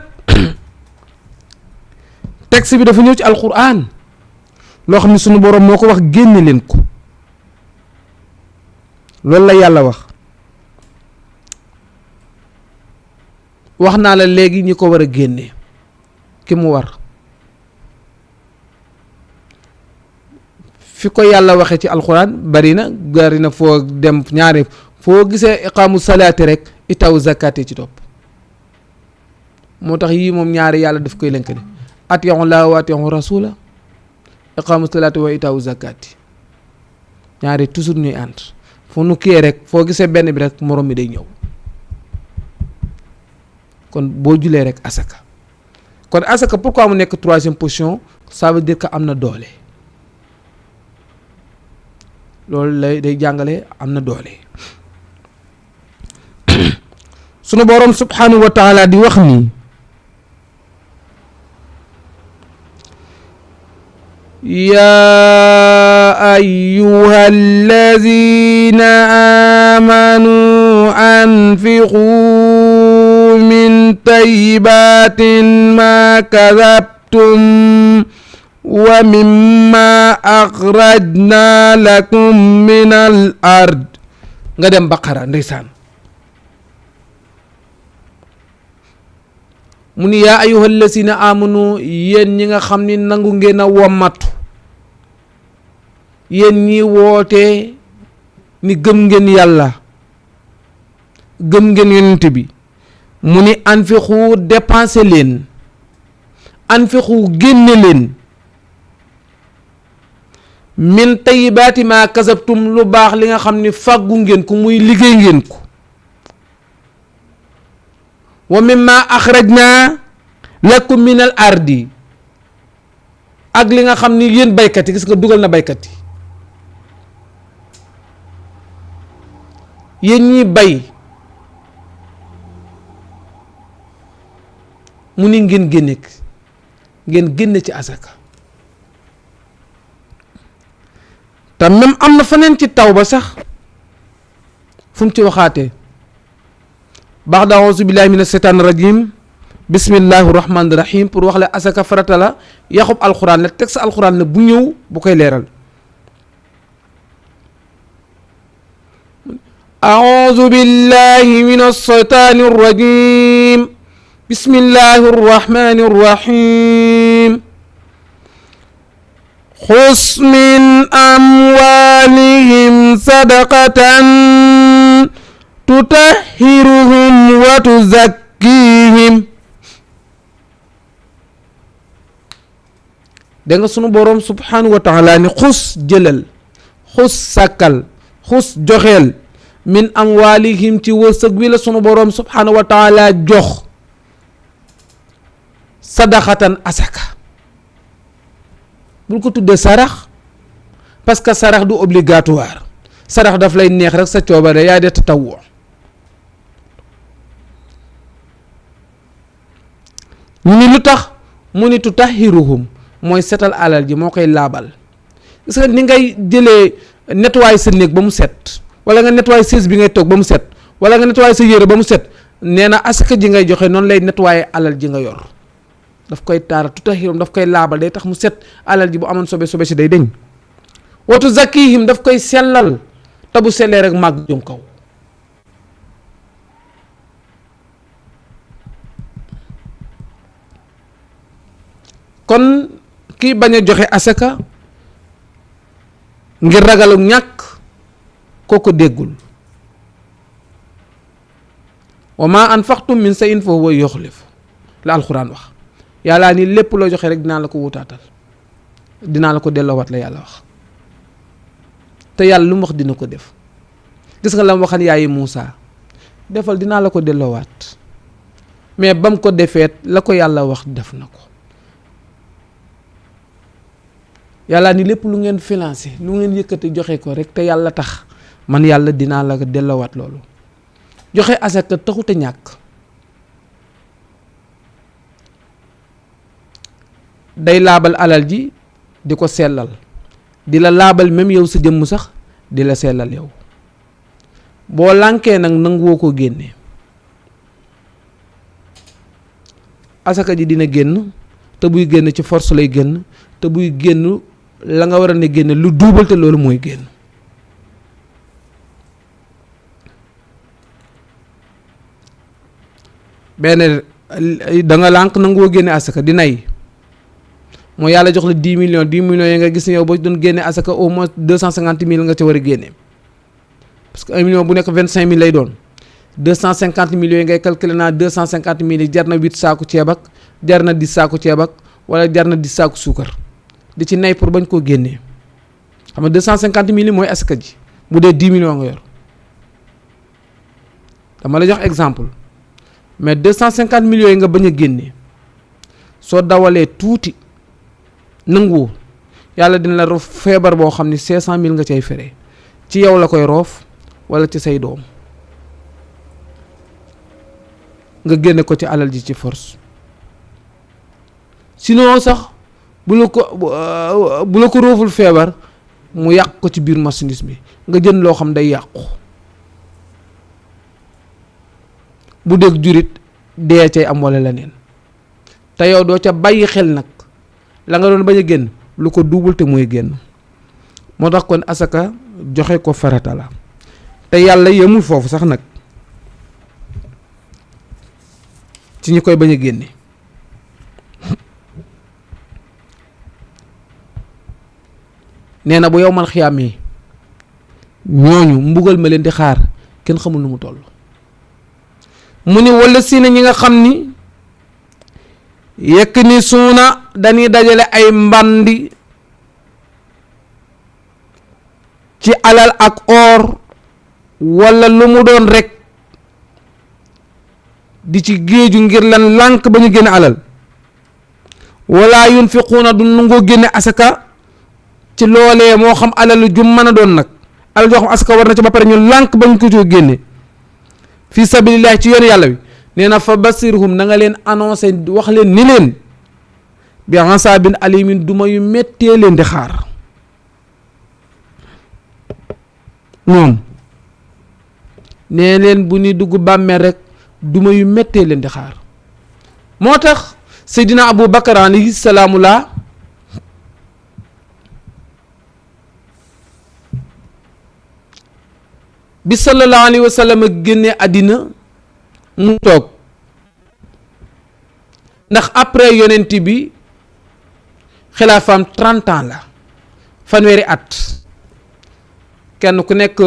A: texte bi dafa ñëw ci alxuraan loo xam ne sunu boroom moo ko wax génne leen ko loolu la yàlla wax naa la léegi ñi ko war a génne ki mu war fi ko yàlla waxee ci alxuraan bari na foo dem ñaari foo gisee iqaamu salaati rek itaw zakati ci topp moo tax yii moom ñaari yàlla daf koy lënkale atiiwu llaaha wa atiiwu rasuula iqaamu salaati wa itaw zakati ñaari toujours ñuy ànd fu nu kii rek foo gisee benn bi rek morom mi day ñëw kon boo julee rek asaka kon asaka pourquoi mu nekk troisième position ça veut dire que am na doole loolu lay day jàngale am na doole sunu boroom subhanahu wa taala di wax ni yaa ayyuhallazina amanu anfiqu min tayyibatin ma kasabtum wa mimma akhrajna lakum min al ard nga dem Baqara ndeysaan mu ni yaa ayyuhal lazina amanu yéen ñi nga xam ni nangu ngeen a wommatu yéen ñi woote ni gëm ngeen yàlla gëm ngeen yonent bi mu ni anfiqu dépenser leen anfiqu génne leen min tayyibaati ma kasabtum lu baax li nga xam ni fàggu ngeen ko muy liggéey ngeen ko wa mimma akhrajna lakum min al ardi ak li nga xam ni yéen baykat yi gis nga dugal na baykat yi yéen ñi bay mu ni ngeen génne ci asaka te même am na feneen ci taw ba sax fu mu ci waxaatee ba'da a'uuzu billahi mina shaytaani rajim bismillahi rahmaani rahim pour wax la asaka farata la yaxub alxuraan la texte alxuraan la bu ñëw bu koy leeral a'uuzu billahi mina shaytaani rajim bismillahi rahmaani rahim xus min amwaalihim sadaqatan tutahhiruhum wa tuzakkihim da nga sunu boroom subhanahu wa taala ni xus jëlal xus sàkkal xus joxeel min amwaalihim ci wërsëg wi la sunu boroom subhanahu wa taala jox sadaqatan asaka bul ko tuddee sarax parce que sarax du obligatoire sarax daf lay neex rek sa coobare yaay de tatawwu ñu ni lu tax mu ni tutahhiruhum mooy setal alal ji moo koy laabal parce que ni ngay jëlee nettoyer sa néeg ba mu set wala nga nettoyer chaise bi ngay toog ba mu set wala nga nettoyer sa yére ba mu set nee na asaka ji ngay joxe noonu lay nettoyer alal ji nga yor daf koy taaral tutahirum daf koy laabal, day tax mu set. alal ji bu amoon sobe si day deñ. watu zakihim daf koy sellal, te bu sellee rek màgg jëm kaw. kon kii bañ a joxe asaka ngir ragalu ñàkk kooku déggul. wa ma anfaqtum min shay'in fa huwa yukhlifu la alxuraan wax. yàlla ni lépp loo joxe rek dinaa la ko wutaatal, dinaa la ko delloowaat la yàlla wax. te yàlla lu mu wax dina ko def. gis nga la mu waxan yaayi Muusa, defal dinaa la ko delloowaat. mais bam ko defeet la ko yàlla wax def na ko. yàlla ni lépp lu ngeen financé, lu ngeen yëkkati joxe ko rek te yàlla tax, man yàlla dinaa la ko delloowaat loolu. joxe asaka taxut a ñàkk. day laabal alal ji di ko sellal, di la laabal même yow sa jëmm sax di la sellal yow. boo lànkee nag nanguwoo ko génne, asaka ji dina génn, te buy génn ci force lay génn, te buy génn la nga war a ne génn lu duubal te loolu mooy génn. benn da nga lànk nanguwoo génne asaka di nay, mooy yàlla jox la 10 millions yi nga gis ne yow boo doon génne asaka au moins 250 000 nga ca war a génne, parce que 1 million bu nekk 25 000 lay doon. 250 millions yi ngay calculer naa 250 000 yi jar na 8 saaku ceeb ak jar na 10 saaku ceeb ak wala jar na 10 saaku suukar di ci nay pour bañ koo génnee. xam nga 250 000 yi mooy asaka ji bu dee 10 millions nga yor. dama la jox exemple, mais 250 millions yi nga bañ a génnee soo dawalee tuuti nanguwoo, yàlla dina la roof feebar boo xam ne 500 000 nga cay fere, ci yow la koy roof wala ci say doom, nga génne ko ci alal ji ci force. sinon sax bu la ko rooful feebar mu yàq ko ci biir marchandise bi, nga jënd loo xam day yàqu. bu dégg jurit dee cay am wala leneen, te yow doo ca bàyyi xel nag la nga doon bañ a génn lu ko duubul te mooy génn. moo tax kon asaka joxe ko farata la, te yàlla yemul foofu sax nag ci ñi koy bañ a génne. nee na bu yow man xiyaamee ñooñu mbugal ma leen di xaar kenn xamul nu mu toll. mu ni wala si na ñi nga xam ni yekk ni suuna dañuy dajale ay mbandi ci alal ak or wala lu mu doon rek di ci géeju ngir lan lànk ba ñu génne alal, wala yunfiquuna du nangoo génne asaka ci loolee, moo xam alal ju mën a doon nag, alal joo xam asaka war na ci ba pare ñu lànk ba ñu ko coo génne fi sabilillah ci yoonu yàlla bi. nee na fa basirhum na nga leen annoncé wax leen ni leen bi asaabin alimin duma yu méttee leen di xaar. ñoom nee leen bu ñuy dugg bàmmeel rek duma yu méttee leen di xaar. moo tax Seydina Abu Bakar alayhi salaamu laa bi sallallahu alayhi wa sallam génne àddina mu toog, ndax après yonent bi xilaafaam 30 ans la, fanweeri at, kenn ku nekk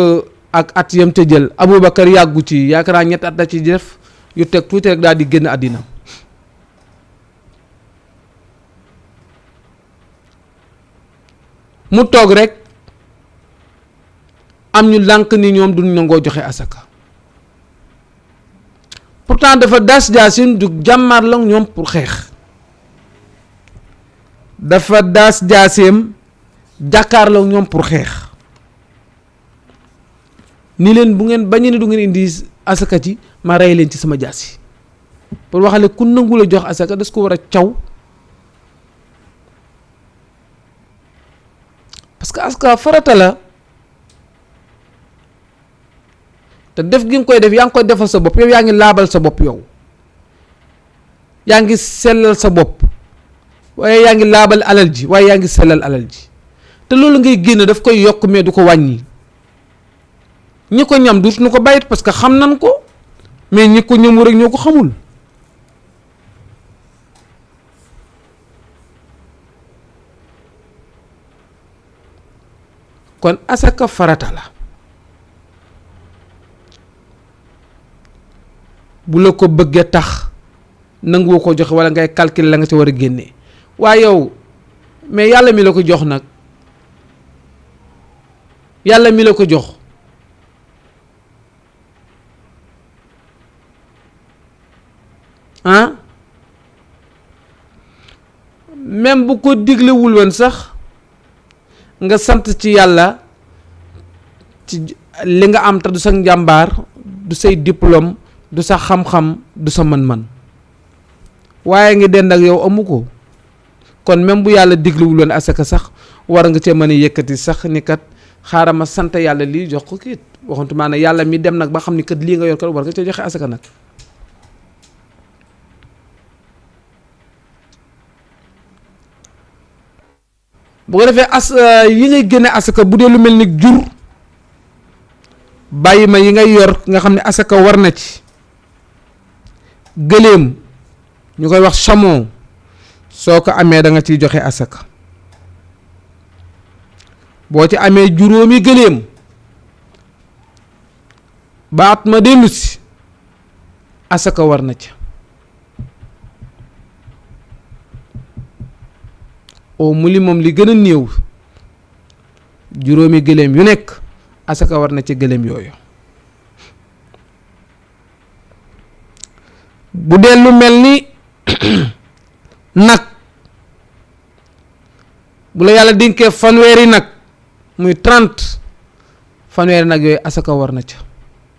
A: ak at yam te jël. Aboubacar yàggu ci, yaakaar naa ñetti at la ci def yu teg tuuti rek daal di génn àddina. mu toog rek am ñu lànk ni ñoom duñ nangoo joxe asaka, pourtant dafa das jaasim du jàmmaar la ñoom pour xeex, dafa das jaasim jàkkaar la ñoom pour xeex, ni leen bu ngeen bañ ni du ngeen indi asaka ci ma rey leen ci sama jaasi, pour waxale ku nangu la jox asaka das ko war a caw, parce que asaka farata la. te def gi nga koy def yaa ngi koy defal sa bopp yow, yaa ngi laabal sa bopp yow, yaa ngi sellal sa bopp, waaye yaa ngi laabal alal ji waaye yaa ngi sellal alal ji te loolu ngay génn daf koy yokk mais du ko wàññi. ñi ko ñam duutu ñu ko bàyyit parce que xam nan ko mais ñi ko ñëmu rek ñoo ko xamul. kon asaka farata la bu la ko bëggee tax nanguwoo ko joxe wala ngay calculer la nga ci war a génnee waaye yow mais yàlla mi la ko jox nag yàlla mi la ko jox ah même bu ko diglewul woon sax nga sant ci yàlla ci li nga am te du sa njàmbaar du say diplôme du sa xam-xam du sa mën-mën waaye ngi dend ak yow amu ko kon même bu yàlla diglewul woon asaka sax war nga cee mën a yëkkati sax ni kat xaaral ma sant yàlla lii jox ko kiit waxantu maanaam yàlla mi dem nag ba xam ni kat lii nga yor kat war nga cee joxe asaka nag. bu ko defee yi ngay génne asaka bu dee lu mel ni jur bàyyi ma yi ngay yor nga xam ne asaka war na ci gëléem ñu koy wax chameau soo ko amee da nga ciy joxe asaka boo ci amee juróomi gëléem baat ma dellu si asaka war na ca au minimum li gën a néew juróomi gëléem yu nekk asaka war na ca gëléem yooyu bu dee lu mel ni nag bu la yàlla dénkee fanweeri nag muy 30 fanweeri nag yooyu asaka war na ca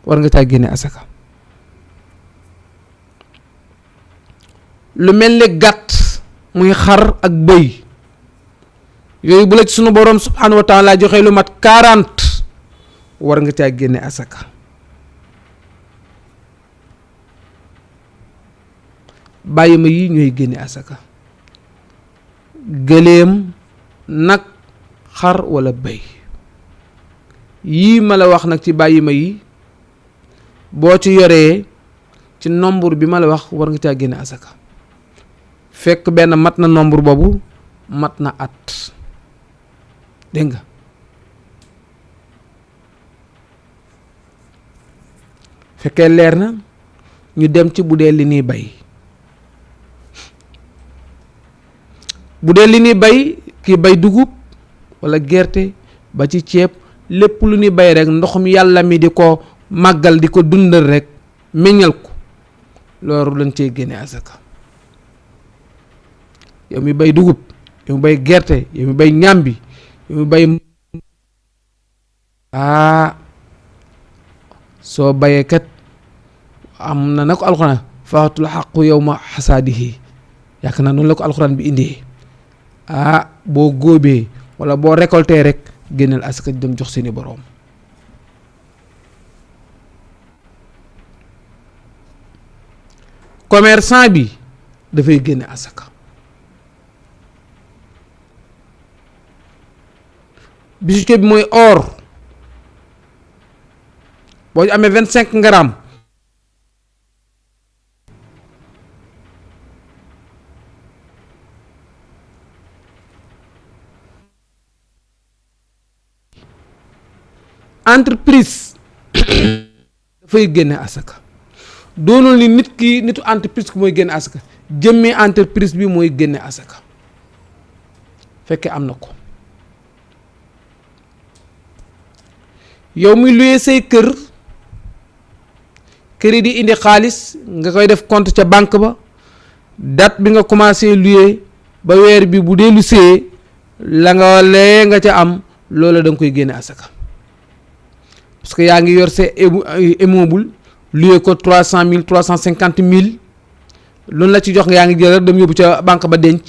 A: war nga caa génne asaka lu mel ni gàtt muy xar ak bëy yooyu bu la ci sunu boroom subhanahu wa taala joxe lu mat 40 war nga caa génne asaka bàyyi ma yi ñooy génne asaka gëléem nag xar walla bëy yii ma la wax nag ci bàyyi ma yi boo ci yoree ci nombre bi ma la wax war nga caa génne asaka fekk benn mat na nombre boobu mat na at dégg nga fekkee leer na ñu dem ci bu dee li ñuy bay bu dee li ñuy bay kii bay dugub walla gerte ba ci ceeb lépp lu ñuy bay rek ndoxum yàlla mi di ko màggal di ko dundal rek meññal ko loolu lañ cey génne asaka yow mi bay dugub yow mi bay gerte yow mi bay ñàmbi yow mi bay soo bayee kat am na ko alxuraan faatul xaqu yow ma xasaadihi yaakaar naa noonu la ko alxuraan bi indee boo góobee walla boo récolté rek génneel asaka dem jox seeni boroom commerçant bi dafay génne asaka bijoutier bi mooy or boo amee 25 grammes entreprise dafay génne asaka doonul ni nitu entreprise ki mooy génne asaka jëmmi entreprise bi mooy génne asaka fekkee am na ko yow muy luyee say kër yi di indi xaalis nga koy def compte ca banque ba date bi nga commencé luyee ba weer bi bu dee lu see la nga lee nga ca am loola da nga koy génne asaka parce que yaa ngi yor sa immeuble luyee ko 300 000 350 000 loolu la ci jox nga yaa ngi jël dem yóbbu ca banque ba denc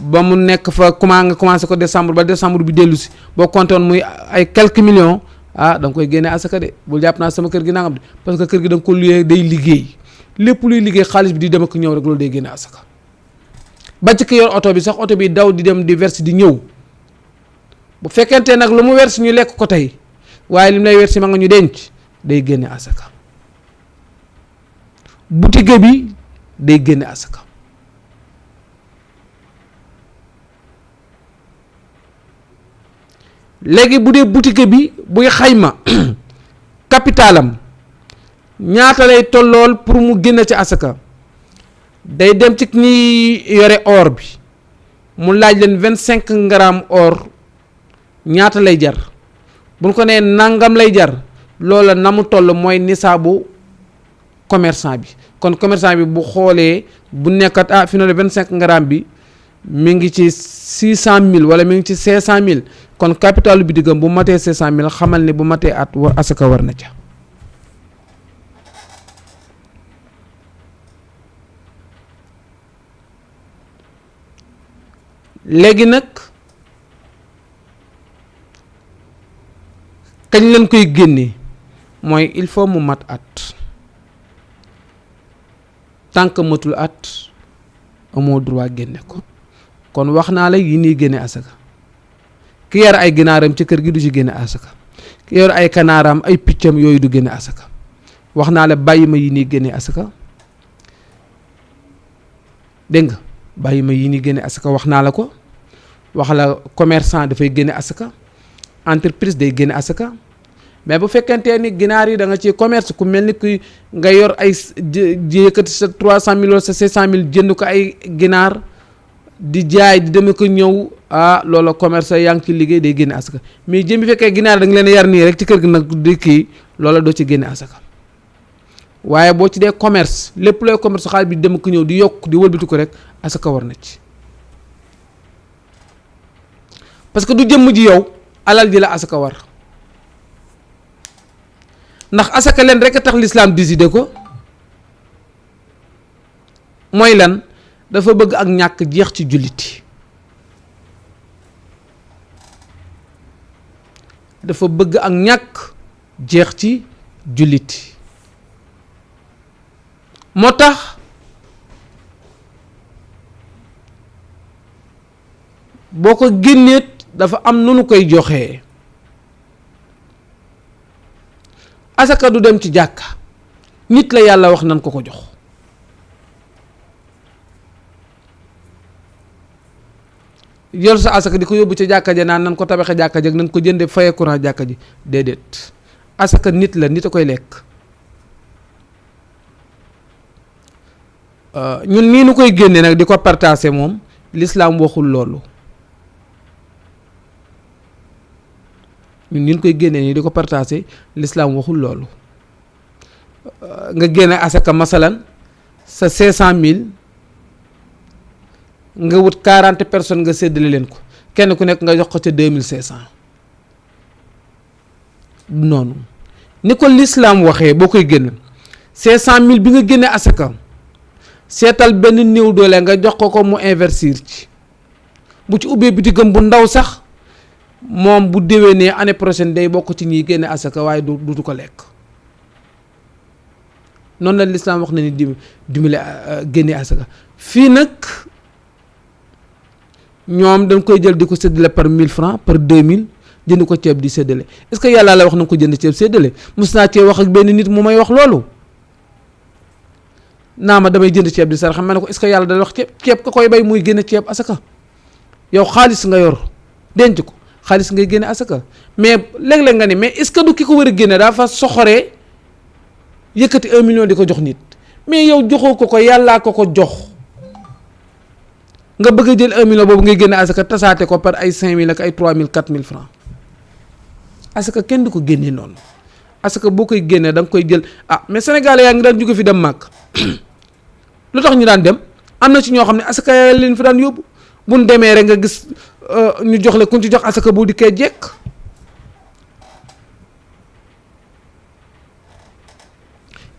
A: ba mu nekk fa nga commencé ko décembre ba décembre bi dellu si boo compté woon muy ay quelques millions da nga koy génne asaka de bul jàpp naa sama kër gi nangam de parce que kër gi da nga ko luyee day liggéey lépp luy liggéey xaalis bi di dem ak ñëw rek loolu day génne asaka ba ci ki yor oto bi sax oto bi daw di dem di verse di ñëw bu fekkente nag lu mu verse ñu lekk ko tey waaye lim lay verse ma nga ñu denc day génne asaka. boutique bi day génne asaka. léegi bu dee boutique bi buy xayma capitalam ñaata lay tollool pour mu génne ci asaka day dem ci ñi yore or bi mu laaj leen 25 grammes or ñaata lay jar buñ ko nee nangam lay jar loola na mu toll mooy nisaabu commerçant bi. kon commerçant bi bu xoolee bu nekkat fi ne 25 grammes bi mi ngi ci 600 000 wala mi ngi ci 500 000 kon capitalu bi diggam bu matee 500 000 xamal ne bu matee at war asaka war na ca. léegi nag kañ lañ koy génne mooy il faut mu mat at. tant que matul at amoo droit génne ko kon wax naa la yi nii génne asaka ki yor ay ginaaram ci kër gi du ci génne asaka ki yor ay kanaaram ay piccam yooyu du génne asaka wax naa la bàyyi ma yi nii génne asaka dégg nga bàyyi ma yi nii génne asaka wax naa la ko wax la commerçant dafay génne asaka entreprise day génne asaka mais bu fekkentee ni ginaar yi da nga ci commerce ku mel ni kuy nga yor ay yëkkati sa 300 000 wala sa 500 000 jënd ko ay ginaar di jaay di demee ko ñëw loola commerce yaa ngi ci liggéey day génne asaka mais jëm bi fekkee ginaar da nga leen yar nii rek ci kër gi nag di kii loola doo ci génne asaka waaye boo ci dee commerce lépp looy commerce xaalis bi dem ko ñëw di yokk di wëlbati ko rek asaka war na ci parce que du jëmm ji yow alal ji la asaka war. ndax asaka leen rek a tax l'islam décidé ko mooy lan dafa bëgg ak ñàkk jeex ci julliti dafa bëgg ak ñàkk jeex ci julliti moo tax boo ko génneet dafa am nu nu koy joxee asaka du dem ci jàkka nit la yàlla wax nan ko ko jox yor sa asaka di ko yóbbu ci jàkka ja naan nan ko tabaxe jàkka ja nan ko jënde faye courant jàkka ji déedéet asaka nit la nit a koy lekk ñun nii nu koy génne nag di ko partager moom l'islam waxul loolu ñun ni ñu koy génnee nii di ko partager l'islam waxul loolu nga génne asaka masalan sa 500 000 nga wut 40 personnes nga séddale leen ko kenn ku nekk nga jox ko ca 2500 noonu ni ko l'islam waxee boo koy génne 500000 bi nga génne asaka seetal benn néew doole nga jox ko mu investir ci bu ci ubbee bitigam bu ndaw sax moom bu déwénee année prochaine day bokk ci ñiy génne asaka waaye du ko lekk noonu la l'islam wax na ni dimbali génne asaka fii nag ñoom dañ koy jël di ko séddale par 1000 francs par 2000 jënd ko ceeb di séddale est-ce que yàlla la wax na ko jënd ceeb séddale mos naa cee wax ak benn nit mu may wax loolu naa ma damay jënd ceeb di sarax ma ne ko est-ce que yàlla da wax ceeb ka koy bay muy génne ceeb asaka yow xaalis nga yor denc ko xaalis ngay génne asaka mais léeg-léeg nga ni mais est-ce que du ki ko war a génne daa fa soxoree yëkkati 1 million di ko jox nit mais yow joxoo ko yàllaa ko jox nga bëgg a jël 1 million boobu ngay génne asaka tasaate ko par ay 5000 ak ay 3000 4000 francs asaka kenn du ko génne noonu asaka boo koy génnee da nga koy jël mais sénégalais yaa ngi daan jóge fi dem màkk lu tax ñu daan dem am na ci ñoo xam ne asaka yaa leen fi daan yóbbu buñ demee rek nga gis ñu jox la kuñ ci jox asaka bu dikkee jekk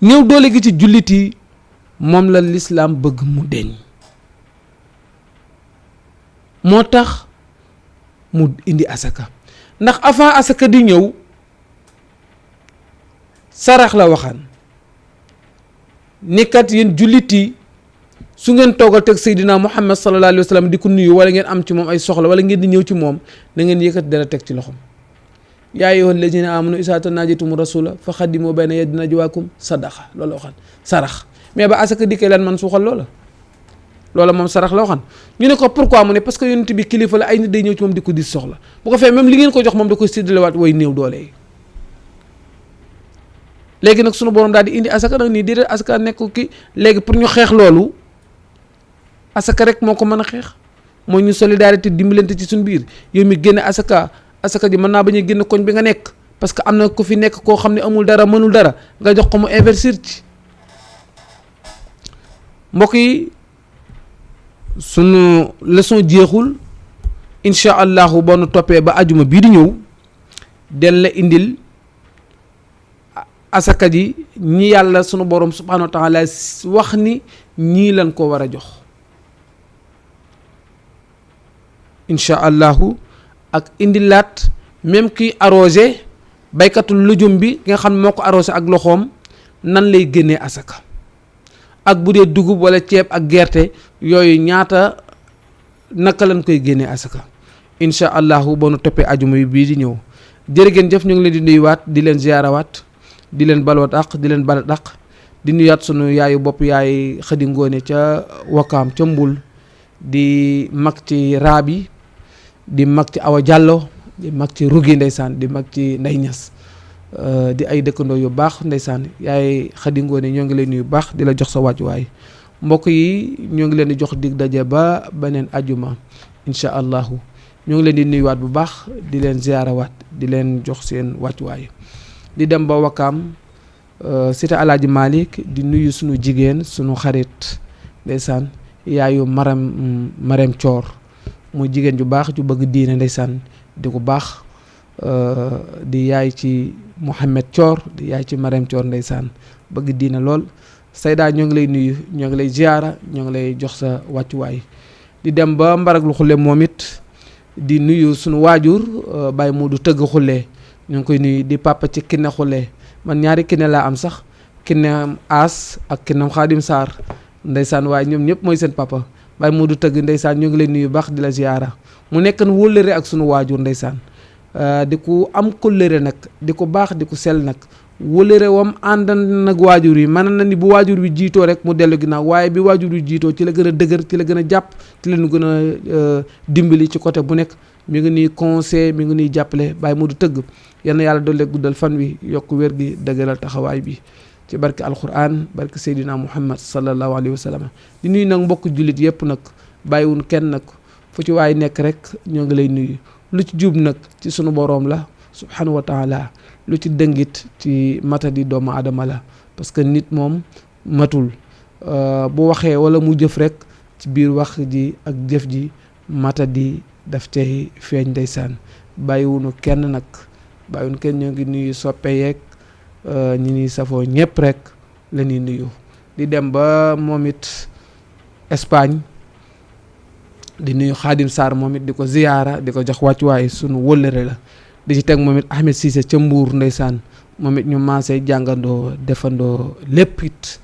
A: néew doole gi ci jullit yi moom la l'islam bëgg mu deñ moo tax mu indi asaka ndax avant asaka di ñëw sarax la waxaan ni kat yéen jullit yi su ngeen toogal teg Seydina Muhammad sallallahu alayhi wa sallam di ko nuyu wala ngeen am ci moom ay soxla wala ngeen di ñëw ci moom na ngeen yëkkati dara teg ci loxom yaa ayyuha allazina amanu izaa tanaajatum rasula fa xaddimu bayna yadi najwaakum sadaqa loolu la waxan sarax mais ba asaka dikkee leen man suuxal loola moom sarax la waxan ñu ne ko pourquoi mu ne parce que yonent bi kilifa la ay nit day ñëw ci moom di ko dis soxla bu ko fee même li ngeen ko jox moom da koy séddalewaat way néew doole yi léegi nag sunu borom daal di indi asaka nag nii déedéet asaka nekk ki léegi pour ñu xeex loolu asaka rek moo ko mën a xeex mooy ñu solidarité dimbalante ci suñu biir yow mi génne asaka ji mën naa bañ a génn koñ bi nga nekk parce que am na ku fi nekk koo xam ne amul dara mënul dara nga jox ko mu investir ci mbokk yi sunu leçon jeexul incha allahu boo nu toppee ba ajuma bii di ñëw den la indil asaka ji ñi yàlla sunu borom subhanahu wa taala wax ni ñii lañ ko war a jox incha allahu ak indilaat même kiy arrosé baykatul lujum bi nga xam ne moo ko arrosé ak loxoom nan lay génnee asaka ak bu dee dugub wala ceeb ak gerte yooyu ñaata naka lañ koy génnee asaka incha allahu boo nu toppee ajuma yi bii di ñëw jërë ngeen jëf ñu ngi leen di nuyuwaat di leen ziyaarawaat di leen balwaat ak di leen balat ak di nuyaat sunu yaayu bopp yaay Xadi Ngoone ca Wakaam ca Mbul di mag ci Raabi di mag ci Awa Jàllo di mag ci Rugi ndeysaan di mag ci Ndey Ñas di ay dëkkandoo yu baax ndeysaan yaay Xadi Ngoone ñoo ngi lay nuyu baax di la jox sa wàccuwaay mbokk yi ñoo ngi leen di jox dig daje ba beneen ajuma incha allahu ñoo ngi leen di nuyuwaat bu baax di leen ziyaarawaat di leen jox seen wàccuwaay di dem ba Wakaam cité Alaaji Malick di nuyu sunu jigéen sunu xarit ndeysaan yaayu Marème Thior muy jigéen ju baax ju bëgg diine ndeysaan di ko baax di yaay ci Mouhamed Thior di yaay ci Marème Thior ndeysaan bëgg diine lool Sayda ñoo ngi lay nuyu ñoo ngi lay ziyaara ñoo ngi lay jox sa wàccuwaay di dem ba Mbarag lu Xulle moom it di nuyu sunu waajur Baye Moodu Tëgg Xulle ñu ngi koy nuyu di papa ci Kiné Xulle man ñaari Kiné laa am sax Kiné As ak Kiné Xaadim Sarr ndeysaan waaye ñoom ñëpp mooy seen papa Baye Moodu Tëgg ndeysaan ñoo ngi lay nuyu baax di la ziyaara mu nekk n wóllëre ak sunu waajur ndeysaan di ko am kóllëre nag di ko baax di ko sell nag wóllëre wam àndan nag waajur yi mën na ni bu waajur wi jiitoo rek mu dellu ginnaaw waaye bi waajur wi jiitoo ci la gën a dëgër ci la gën a jàpp ci la ñu gën a dimbali ci côté bu nekk mi ngi nuy conseil mi ngi nuy jàppale Baye Moodu Tëgg yal na yàlla doole guddal fan wi yokk wér gi dëgëral taxawaay bi ci barke alquran barke Seydina Muhammad sallallahu alayhi wa sallam di nuyu nag mbokk jullit yëpp nag bàyyiwun kenn nag fu ci waay nekk rek ñoo ngi lay nuyu lu ci jub nag ci sunu boroom la subhanahu wa taala lu ci dëngit ci matadi doomu adama la parce que nit moom matul bu waxee wala mu jëf rek ci biir wax ji ak jëf ji matadi daf tey feeñ ndeysaan bàyyiwunu kenn nag bàyyiwunu kenn ñoo ngi nuyu soppe yeeg ñi ni safoo ñëpp rek la ñuy nuyu di dem ba moom it Espagne di nuyu Xaadim Sarr moom it di ko ziyaara di ko jox wàccuwaay sunu wëllëre la di ci teg moom it Ahmed Cissé ca Mbuur ndeysaan moom it ñu maasee jàngandoo defandoo lépp it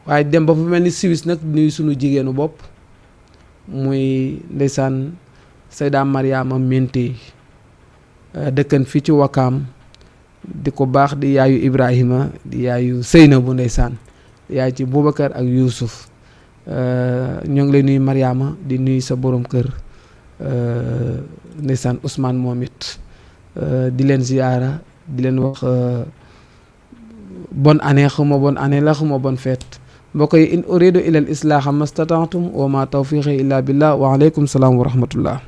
A: waaye dem ba fu mel ni Suisse nag nuyu sunu jigéenu bopp muy ndeysaan Sayda Mariama Menté dëkkan fii ci Wakaam di ko baax di yaayu Ibrahima di yaayu Seynabu ndeysaan di yaay ci Boubacar ak Youssouf ñoo ngi lay nuyu Mariama di nuyu sa borom kër ndeysaan Ousmane moom it di leen ziyaara di leen wax bonne année xuma bonne année la xuma bonne fête mbokk yi in uridu ila al islaaha mastata'tum wa ma tawfiqi illa billah wa alaykum salaam wa rahmatullah